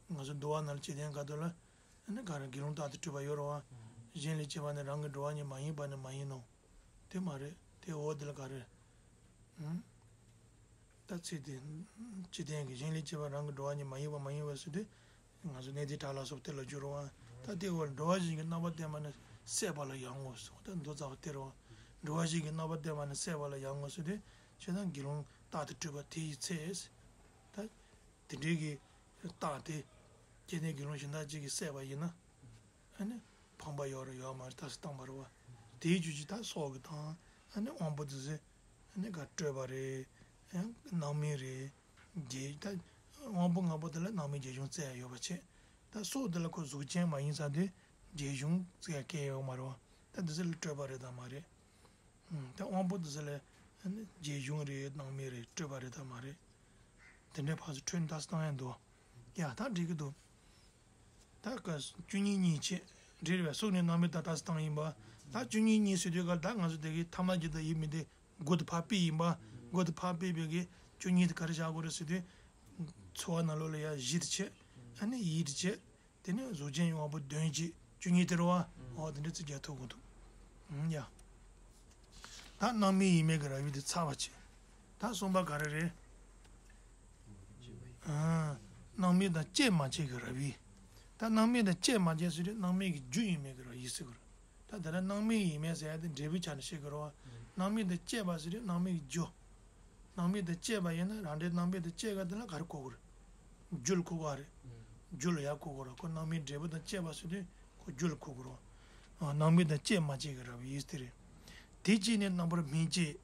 བ། ང་ཚོ་འདུལ་བ་ནང་ལ་སྤྱི་དོན་ཁ་ཐུག་ལ། ཨ་ནི་ག་རེ་དགེ་སློང་རྟག་ཏུ་སྤྲུལ་པ་ཡོད་རེད་བ། གཞན་ལས་སྐྱེས་པ་ནི་རང་གི་འགྲོ་བ་ཉིད་མ་ཡིན་པ་ནི་མ་ཡིན་ནོ། དེ་མ་རེད། དེ་འོ་དེ་ལ་ག་རེ། ཨང་། ད་ཚིག་དེ། སྤྱི་དོན་གྱི་གཞན་ལས་སྐྱེས་པ་རང་གི་འགྲོ་བ་ཉིད་མ་ཡིན་པ་མ་ཡིན་པ་ཟེར་དུས། ང་ཚོ་གནས་བརྟན་དྲག་ལ་སོགས་དེ་ལ་བསྒྱུར་བ། ད་དེ་འོ་འགྲོ་བ་གཞན་གྱི་རྣམ་པ་བསྟན་པ་ནི་སྲེད་པ་ལ་ཡང་ངོ་ཟེར། ད་མདོ་རྩ་བ་དེ་རེད་བ། འགྲོ་བ་གཞན་གྱི་རྣམ་པ་བསྟན་པ་ནི་སྲེད་པ་ལ་ཡང་ངོ་ཟེར་དུས། བྱས་ཙང་དགེ་སློང་རྟག་ཏུ་སྤྲུལ་པ་དེ་ཡི་ཚེ། ད། དེ་འདྲའི་གི་ རྟགས་དེ་སྐྱེ་གནས་དགེ་སློང་གཞན་དག་ཅིག་གིས་བསལ་བ་ཡིན་ན། ཨ་ནི་ཕངས་པ་ཡོད་རེད་ཡོད་མ་རེད་ད་ཟེར་བཏང་བ་རེད་བ། དེའི་རྒྱུ་ཅིག་ད་སྲོག་གི་དང་ཨ་ནི་དབང་པོ་དེ་ཚོས་ཨ་ནི་ག་སྤྲོས་པ་རེད། ཨ་སྣང་མེད་རེད། བརྒྱད་ད་དབང་པོ་ལྔ་པོ་དེ་ལ་སྣང་མེད་བརྒྱད་གཞུང་བཙལ་ཡ་ཡོད་པ་བྱས། ད་སྲོག་དེ་ལ་ཁོ་གཟུགས་ཅན་མ་ཡིན་ས་དེ་བརྒྱད་གཞུང་བཙལ་ཡ་གལ་ཡོད་མ་རེད་བ། ད་འདི་ཚོ་ལ་སྤྲོས་པ་རེད་དམ་མ་རེད། ཨུམ། ད་དབང་པོ་འདི་ཚོ་ལ་ཨ་ནི་བརྒྱད་གཞུང་རེད་སྣང་མེད་རེད་སྤྲོས་པ་རེད་དམ་མ་རེད། དེ་འདྲའི་ཕར་ཚུར་འཕྲོས་ནས་ད་སྟོན་ཡ་འདུག་ཡ་ད་འགྲིག་གི་འདུག་ད་ཀ་བཅུ་གཉིས་གཉིས་བྱས་འདྲེས་པའི་སྲོག་ནི་སྣང་མེད་དང་ད་སྟངས་ཡིན་པ། ད་བཅུ་གཉིས་གཉིས་ཟེར་དུས་ཀ་ད་ང་ཚོ་དེ་གའི་ཐ་མ་རྒྱུ་དང་ཡིད་མི་བདེ་དགུ་དེ་ཕར་ཕུད་ཡིན་པ། དགུ་དེ་ཕར་ཕུད་པའི་གི་བཅུ་གཉིས་དེ་ག་རེ་བཞག་དགོས་རེད་ཟེར་དུས། ཚོར་བ་ནང་ལོགས་ལ་ཡ་བཞི་དེ་བྱས། ཨ་ནི་ཡིད་དེ་བྱས། དེ་ནི་གཟུགས་ཅན་གྱི་དབང་པོ་བདུན་གྱིས་བཅུ་གཉིས་དེ་རེད་བ། འོ་དེ་འདྲ་ཚིག་རྒྱག་ཐུབ་དགོས་འདུག་ཨང་ཡ། ད་སྣང་མེད་ཡིན་མིན་གྱི་ར་བའི་དེ་ཚར་བ་བྱས། ད་གསུམ་པ་ག་རེ་རེད། ཨ། སྣང་མེད་དང་བཅས་མ་བཅས་ཀྱི་ར་བའི། ད་སྣང་མེད་དང་བཅས་མ་བཅས་ཟེར་དུས་སྣང་མེད་ཀྱི་རྒྱུ་ཡིན་མིན་གྱི་ར་ཡིན་ཟེར་གི་རེད། ད་དེ་ལ་སྣང་མེད་ཡིན་མིན་ཟེར་ཡ་དེ་འབྲས་བུའི་ཆ་ནས་བཤད་གི་རེད་བ། སྣང་མེད་དང་བཅས་པ་ཟེར་དུས་སྣང་མེད་ཀྱི་རྒྱུ། སྣང་མེད་དང་བཅས་པ་ཡིན་ན་རང་འབྲས་སྣང་མེད་དང་བཅས་པ་དེ་ལ་ག་རེ་གོ་དགོས་རེད། རྒྱུ་ལ་གོ་དགོས་རེད། རྒྱུ་ལ་ཡར་གོ་དགོས་རེད། ཁོ་སྣང་མེད་འབྲས་བུ་དང་བཅས་པ་ཟེར་དུས་ཁོ་རྒྱུ་ལ་གོ་དགོས་རེད། སྣང་མེད་དང་བཅས་མ་བཅས་ཀྱི་ར་བའི་ཡིད་དེ་རེད། དེ་གཅིག་ནི་རྣམ་པར་སྨིན་བྱེད།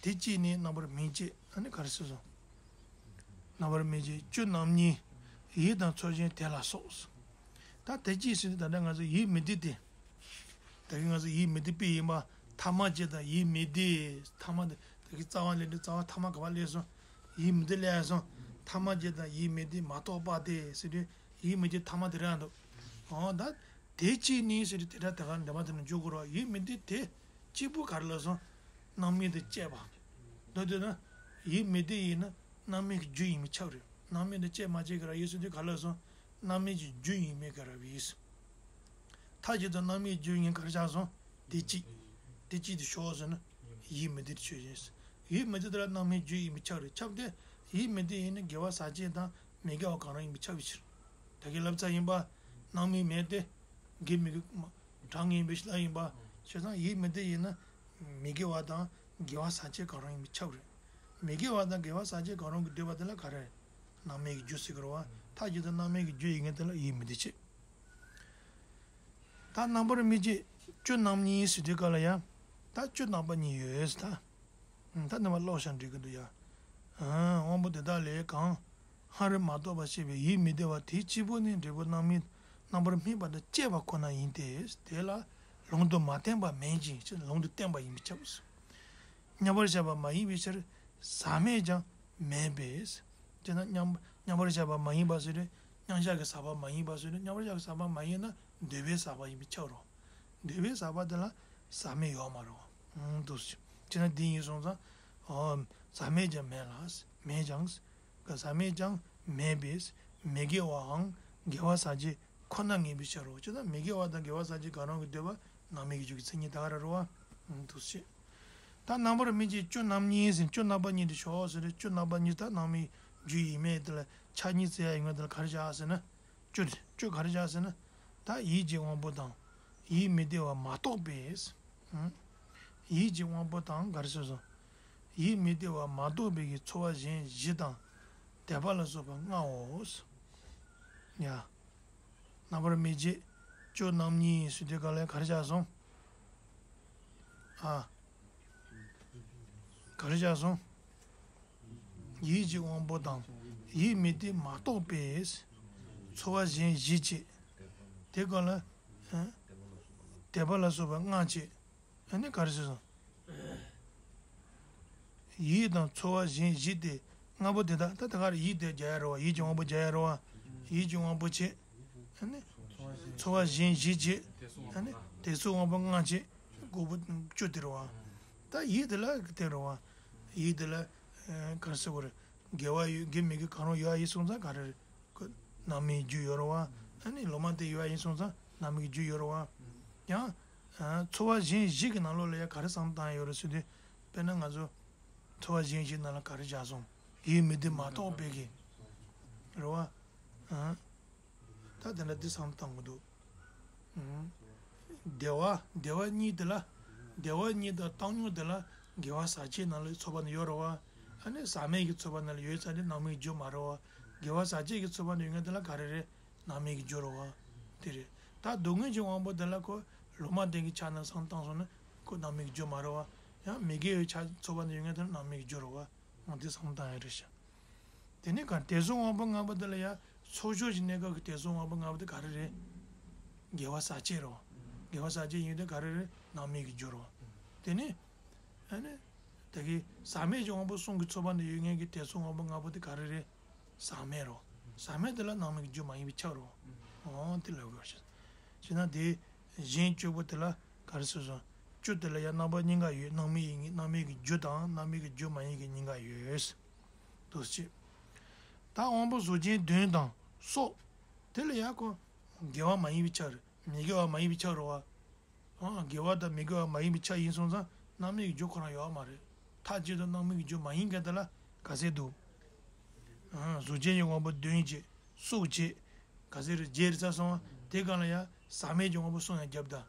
དེ་གཅིག་ནི་རྣམ་པར་སྨིན་བྱེད་ཨ་ནི་ག་རེ་ཟེར་སོང་། རྣམ་པར་སྨིན་བྱེད་བཅུ་རྣམ་གཉིས། ཡིད་དང་ཚོར་ཅན་དེ་ལ་སོགས། ད་དེ་གཅིག་ཟེར་དུས་ད་ལྟ་ང་ཚོ་ཡིད་མི་བདེ་དེ། ད་གིན་ང་ཚོ་ཡིད་མི་བདེ་པའི་ཡིན་པ་ཐ་མ་བཅས་དང་ཡིད་མི་བདེ། ཐ་མ་དེ་ད་གིན་རྩ་བ་ལས་འདི་རྩ་བ་ཐ་མ་ག་པར་སླེབས་སོང་། ཡིད་མི་བདེ་སླེབས་སོང་། ཐ་མ་བཅས་དང་ཡིད་མི་བདེ་མ་གཏོགས་པ་སྟེ་ཟེར་དུས་ཡིད་མི་བདེ་ཐ་མ་དེ་རང་འདུག་འོ་ད་དེ་གཅིག་ནི་ཟེར་དུས་དེ་འདྲ་དེ་ག་འདྲ་མ་དེ་ནི་འཇུག་དགོས་རོགས་ཡིད་མི་བདེ་དེ་གཅིག་པུ་ག་རེ་ལབ་སོང་། སྣང་མེད་དང་བཅས་པ། མདོར་བསྡུས་ན། ཡིད་མི་བདེ་ཡིན་ན་སྣང་མེད་ཀྱི་རྒྱུ་ཡིན་པས་ཁྱབ་རེད། སྣང་མེད་དང་བཅས་མ་བཅས་ཀྱི་ར་ཡིན་ཟེར་དུས་ག་ལ་སོང་། སྣང་མེད་ཀྱི་རྒྱུ་ཡིན་པས་ཀྱི་ར་བའི་ཡིད། མཐའ་གཅིག་ཏུ་སྣང་མེད་ཀྱི་རྒྱུ་ཡིན་ག་རེ་ཆགས་སོང་། དེ་གཅིག་དེ་གཅིག་དེ་ཤོར་ཟེར་ན། ཡིད་མི་བདེ་དེ་ཆོས་ཅན། ཡིད་མི་བདེ་དེ་ལ་སྣང་མེད་ཀྱི་རྒྱུ་ཡིན་པས་ཁྱབ་རེད་ཁྱབ་སྟེ། ཡིད་མི་བདེ་ཡིན་ན་དགེ་བ་ཟག་བཅས་དང་མི་དགེ་བ་གང་རུང་ཡིན་པས་ཁྱབ་པའི་ཕྱིར། ད་གིན་ལབ་ཚར་ཡིན་པ། སྣང་མེད་མེད་དེ། དགེ་མི་དགེ་གྲངས་ངེས་པའི་ལ་ཡིན་པ། བྱས་ཙང་ཡིད་མི་བདེ་ཡིན་ན། མི་དགེ་བ་དང་དགེ་བ་ཟག་བཅས་གང་རུང་ཡིན་པས་ཁྱབ་རེད། མི་དགེ་བ་དང་དགེ་བ་ཟག་བཅས་གང་རུང་གི་འདོད་པ་དེ་ལ་ག་རེ། སྣང་མེད་ཀྱི་རྒྱུ་ཟེར་གི་རེད་བ། མཐའ་གཅིག་ཏུ་སྣང་མེད་ཀྱི་རྒྱུ་ཡིན་མཁན་དེ་ལ་ཡིད་མི་བདེ་བྱེད། ད་རྣམ་པར་སྨིན་བྱེད་བཅུ་རྣམ་གཉིས་ཟེར་དུས་སྐབས་ལ་ཡང་། ད་བཅུ་རྣམ་པ་གཉིས་ཡོད་ཟེར་ད། ད་ནི་མ་ཀློག་བྱ་འགྲིག་གི་འདུག་ཡ། དབང་པོ་དེ་དག་ལས་གང་། སྔར་མ་གཏོགས་པ་ཞེས་པའི་ཡིད་མི་བདེ་བ་དེ་གཅིག་པུ་ནི་འབྲས་བུ་རྣམ་སྨིན་རྣམ་པར་སྨིན་པ་དང་བཅས་པ་ཁོ་ན་ཡིན་ཏེ། དེ་ལ་ལུང་དུ་མ་བསྟན་པ་མིན་ཅིང་ལུང་དུ་བསྟན་པ་ཡིན་པས་ཁྱབ། མཉམ་པར་བཞག་པ་མ་ཡིན་པའི་ཕྱིར་ཟག་མེད་ཀྱང་མིན་པས། དེས་ན་མཉམ་མཉམ་པར་བཞག་པ་མ་ཡིན་པ་ཟེར་དུས་མཉམ་བཞག་གི་ཟག་པ་མ་ཡིན་པ་ཟེར་དུས་མཉམ་པར་བཞག་གི་ཟག་པ་མ་ཡིན་ན་འདོད་པའི་ཟག་པ་ཡིན་པས་ཁྱབ་རོ། འདོད་པའི་ཟག་པ་དེ་ལ་ཟག་མེད་ཡོད་མ་རེད། འདུག་སེ། བྱས་ན་འདི་ཡིན་སོང་ཙང་། ཨོ། ཟག་མེད་ཀྱང་མེད་ལ། མེད་ཀྱང་། ཟག་མེད་ཀྱང་མེད་པས་མི་དགེ་བའང་དགེ་བ་ཟག་བཅས་ཁོ་ན་ངེས་པའི་ཕྱིར་རོ། བྱས་ན་མི་དགེ་བ་དང་དགེ་བ་ཟག་བཅས་གང་རུང་གི་འདོད་པ་སྣང་མེད་ཀྱི་རྒྱུ་གི་མཚན་ཉིད་ད་ག་ར་རེད་བ། འདུག་སེ། ད་རྣམ་པར་སྨིན་བྱེད་བཅུ་རྣམ་གཉིས་ཟེར་བཅུ་རྣམ་པ་གཉིས་དེ་ཞོག་ཟེར་བཅུ་རྣམ་པ་གཉིས་ད་སྣང་མེད་རྒྱུ་ཡིན་མིན་དེ་ལ་ཆ་གཉིས་བཙལ་ཡ་ཡིན་ན་དེ་ལ་ག་རེ་བཞག་ཟེར་ན། བཅུ་དེ་བཅུ་ག་རེ་བཞག་ཟེར་ན། ད་ཡིད་ཀྱི་དབང་པོ་དང་ཡིད་མི་བདེ་བ་མ་གཏོགས་པས། ཡིད་ཀྱི་དབང་པོ་དང་ག་རེ་ཟེར་སོང་། ཡིད་མི་བདེ་བ་མ་གཏོགས་པའི་གི་ཚོར་བ་གཞན་བཞི་དང་། དད་པ་ལ་སོགས་པ་ལྔའོ། ཡ། རྣམ་པར་སྨིན་བྱེད་བཅུ་རྣམ་གཉིས་ཟེར་དུས་ག་ལ་ག་རེ་བཞག་སོང་། ཨ། ག་རེ་བཞག་སོང་། ཡིད་ཀྱི་དབང་པོ་དང་ཡིད་མི་བདེ་མ་གཏོགས་པས། ཚོར་བ་གཞན་བཞི་བཅས། དེ་ག་ལ། ཨ། དད་པ་ལ་སོགས་པ་ལྔ་བཅས། ཨ་ནི་ག་རེ་ཟེར་སོང་། ཡིད་དང་ཚོར་བ་གཞན་བཞི་སྟེ། ལྔ་པོ་དེ་དག་ད་ད་ག་རེ་ཡིད་དེ་རྒྱག་ཡ་རེད་བ། ཡིད་ཀྱི་དབང་པོ་རྒྱག་ཡ་རེད་བ། ཡིད་ཀྱི་དབང་པོ་བྱས། ཨ་ནི། ཚོར་བ་གཞན་བཞི་བྱས། ཨ་ནི། དེ་ཚོའི་དབང་པོ་ལྔ་བྱས། དགུ་པོ་བཅུ་དེ་རེད་བ། ད་ཡིད་དེ་ལ་དེ་རེད་བ། ཡིད་དེ་ལ། ཨ། ག་རེ་ཟེར་དགོས་རེད། དགེ་བ་ཡོད་དགེ་མི་དགེ་གང་རུང་ཡོད་ཡིན་སོང་ཙང་ག་རེ་རེད། ཁོ་སྣང་མེད་རྒྱུ་ཡོད་རེད་བ། ཨ་ནི་ལོ་མ་དེ་ཡོད་ཡིན་སོང་ཙང་སྣང་མེད་ཀྱི་རྒྱུ་ཡོད་རེད་བ། ཡང་། ཨ། ཚོར་བ་གཞན་བཞི་གི་ནང་ལོགས་ལ་ཡང་ག་རེ་བསམ་བཏང་ཡོད་རེད་ཟེར་དུས། དཔེར་ན་ང་ཚོ། ཚོར་བ་གཞན་བཞི་ནང་ལ་ག་རེ་བཞག་སོང་། ཡིད་མི་བདེ་མ་གཏོགས་པའི་གི། རེད་བ། ཨ། ད་དེ་འདྲ་འདི་བསམ་བཏང་གི་འདུག་ཨུམ། བདེ་བ་བདེ་བ་གཉིས་དེ་ལ། བདེ་བ་གཉིས་དང་བཏང་སྙོམས་དེ་ལ་དགེ་བ་ཟག་བཅས་ནང་ལ་ཚོར་བ་ནི་ཡོད་རེད་བ། ཨ་ནི་ཟག་མེད་ཀྱི་ཚོར་བ་ནང་ལ་ཡོད་ཚར་ནས་སྣང་མེད་རྒྱུ་མ་རེད་བ། དགེ་བ་ཟག་བཅས་ཀྱི་ཚོགས་པ་ནས་ཡོད་མཁན་དེ་ལ་ག་རེ་རེད། སྣང་མེད་ཀྱི་རྒྱུ་རེད་བ། དེ་རེད། ད་སྡུག་བསྔལ་གྱི་དབང་པོ་དེ་ལ་ཁོ་ལོག་པར་ལྡན་གྱི་ཆ་ནས་བསམ་བཏང་སོང་ན་ཁོ་སྣང་མེད་ཀྱི་རྒྱུ་མ་རེད་བ། ཡང་མི་དགེ་བའི་ཆ་ཚོགས་པ་ནས་ཡོད་མཁན་དེ་ལ་སྣང་མེད་ཀྱི་རྒྱུ་རེད་བ། འོ་དེ་བསམ་བཏང་ཡ་རེད་ཤག་དེ་ནས་ག་དད་སོགས་དབང་པོ་ལྔ་པོ་དེ་ལ་ཡ་ཚོགས་ཆོས་ཀྱི་གནས་སྐབས་ཀྱི་དད་སོགས་དབང་པོ་ལྔ་པོ་དེ་ག་རེ་རེད། དགེ་བ་ཟག་བཅས་རེད་བ། དགེ་བ་ཟག་བཅས་ཡིན་དུས་ག་རེ་རེད། སྣང་མེད་ཀྱི་རྒྱུ་རེད་བ། དེ་ནས། ཨ་ནི། དེ་གི་ཟག་མེད་ཀྱི་དབང་པོ་གསུམ་གྱི་ཚོགས་པ་ནས་ཡོད་མཁན་གྱི་དད་སོགས་དབང་པོ་ལྔ་པོ་དེ་ག་རེ་རེད། ཟག་མེད་རེད་བ། ཟག་མེད་དེ་ལ་སྣང་མེད་ཀྱི་རྒྱུ་མ་ཡིན་པས་ཁྱབ་རེད་བ། འོ་དེ་ལ་དགོས་ཤིང་། བྱས་ན་དེ། གཞན་བཅུ་པོ་དེ་ལ་ག་རེ་ཟེར་སོང་། བཅུ་དེ་ལ་ཡང་རྣམ་པ་གཉིས་ཀ་ཡོད། སྣང་མེད་ཡིན་གྱི་སྣང་མེད་ཀྱི་རྒྱུ་དང་སྣང་མེད་ཀྱི་རྒྱུ་མ་ཡིན་གྱི་གཉིས་ཀ་ཡོད། དུ་ཅི། ད་དབང་པོ་གཟུགས་ཅན་བདུན་དང་སོགས། དེ་ལ་ཡང་ཁོ། དགེ་བ་མ་ཡིན་པའི་ཆ་རེད། མི་དགེ་བ་མ་ཡིན་པའི་ཆ་རེད་བ། ཨང་། དགེ་བ་དང་མི་དགེ་བ་མ་ཡིན་པའི་ཆ་ཡིན་སོང་ཙང་སྣང་མེད་ཀྱི་རྒྱུ་ཁོ་རང་ཡོད་མ་རེད། མཐའ་གཅིག་ཏུ་སྣང་མེད་ཀྱི་རྒྱུ་མ་ཡིན་མཁན་དེ་ལ་ག་ཚད་འདུག་ཨང་། གཟུགས་ཅན་གྱི་དབང་པོ་བདུན་བྱས། སོགས་བྱས། ག་ཚད་རེད། བརྒྱད་རེད་ཚར་སོང་བ། དེ་སྒང་ལ་ཡང་ཟག་མེད་ཀྱི་དབང་པོ་གསུམ་ཡང་བརྒྱབ་ད།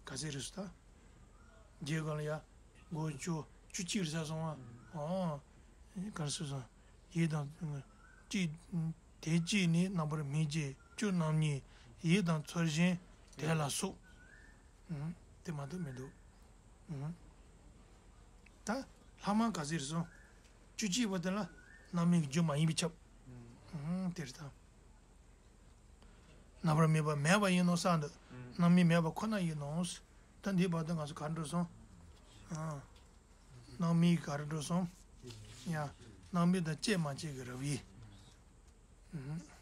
ག་ཚད་རེད་ཟེར་ད། བརྒྱད་སྒང་ལ་ཡང་། དགུ་བཅུ་བཅུ་གཅིག་རེད་ཚར་སོང་བ། ཨང་། ག་རེ་ཟེར་སོང་། ཡིད་དང་། གཅིག་དེ་གཅིག་ནི་རྣམ་པར་སྨིན་བྱེད་བཅུ་རྣམ་གཉིས། ཡིད་དང་ཚོར་ཞིང་དེ་ལ་སོགས། ཨང་། དེ་མ་གཏོགས་མི་འདུག་ཨང་། ད་ལྷག་མ་ག་ཚད་རེད་སོང་། བཅུ་གཅིག་པ་དེ་ལ་སྣང་མེད་ཀྱི་རྒྱུ་མ་ཡིན་པས་ཁྱབ། ཨང་། དེ་རེད་ད། རྣམ་པར་སྨིན་པ་མེད་པ་ཡིན་ནོ་བསམ་འདུག་སྣང་མེད་མེད་པ་ཁོ་ན་ཡིན་ནོ། ད་འདིའི་བར་དུ་ང་ཚོ་ག་འགྲོ་སོང་། ཨང་། སྣང་མེད་ག་རེ་འགྲོ་སོང་། ཡ། སྣང་མེད་དང་བཅས་མ་བཅས་ཀྱི་རབ་དབྱེ། ཨང་།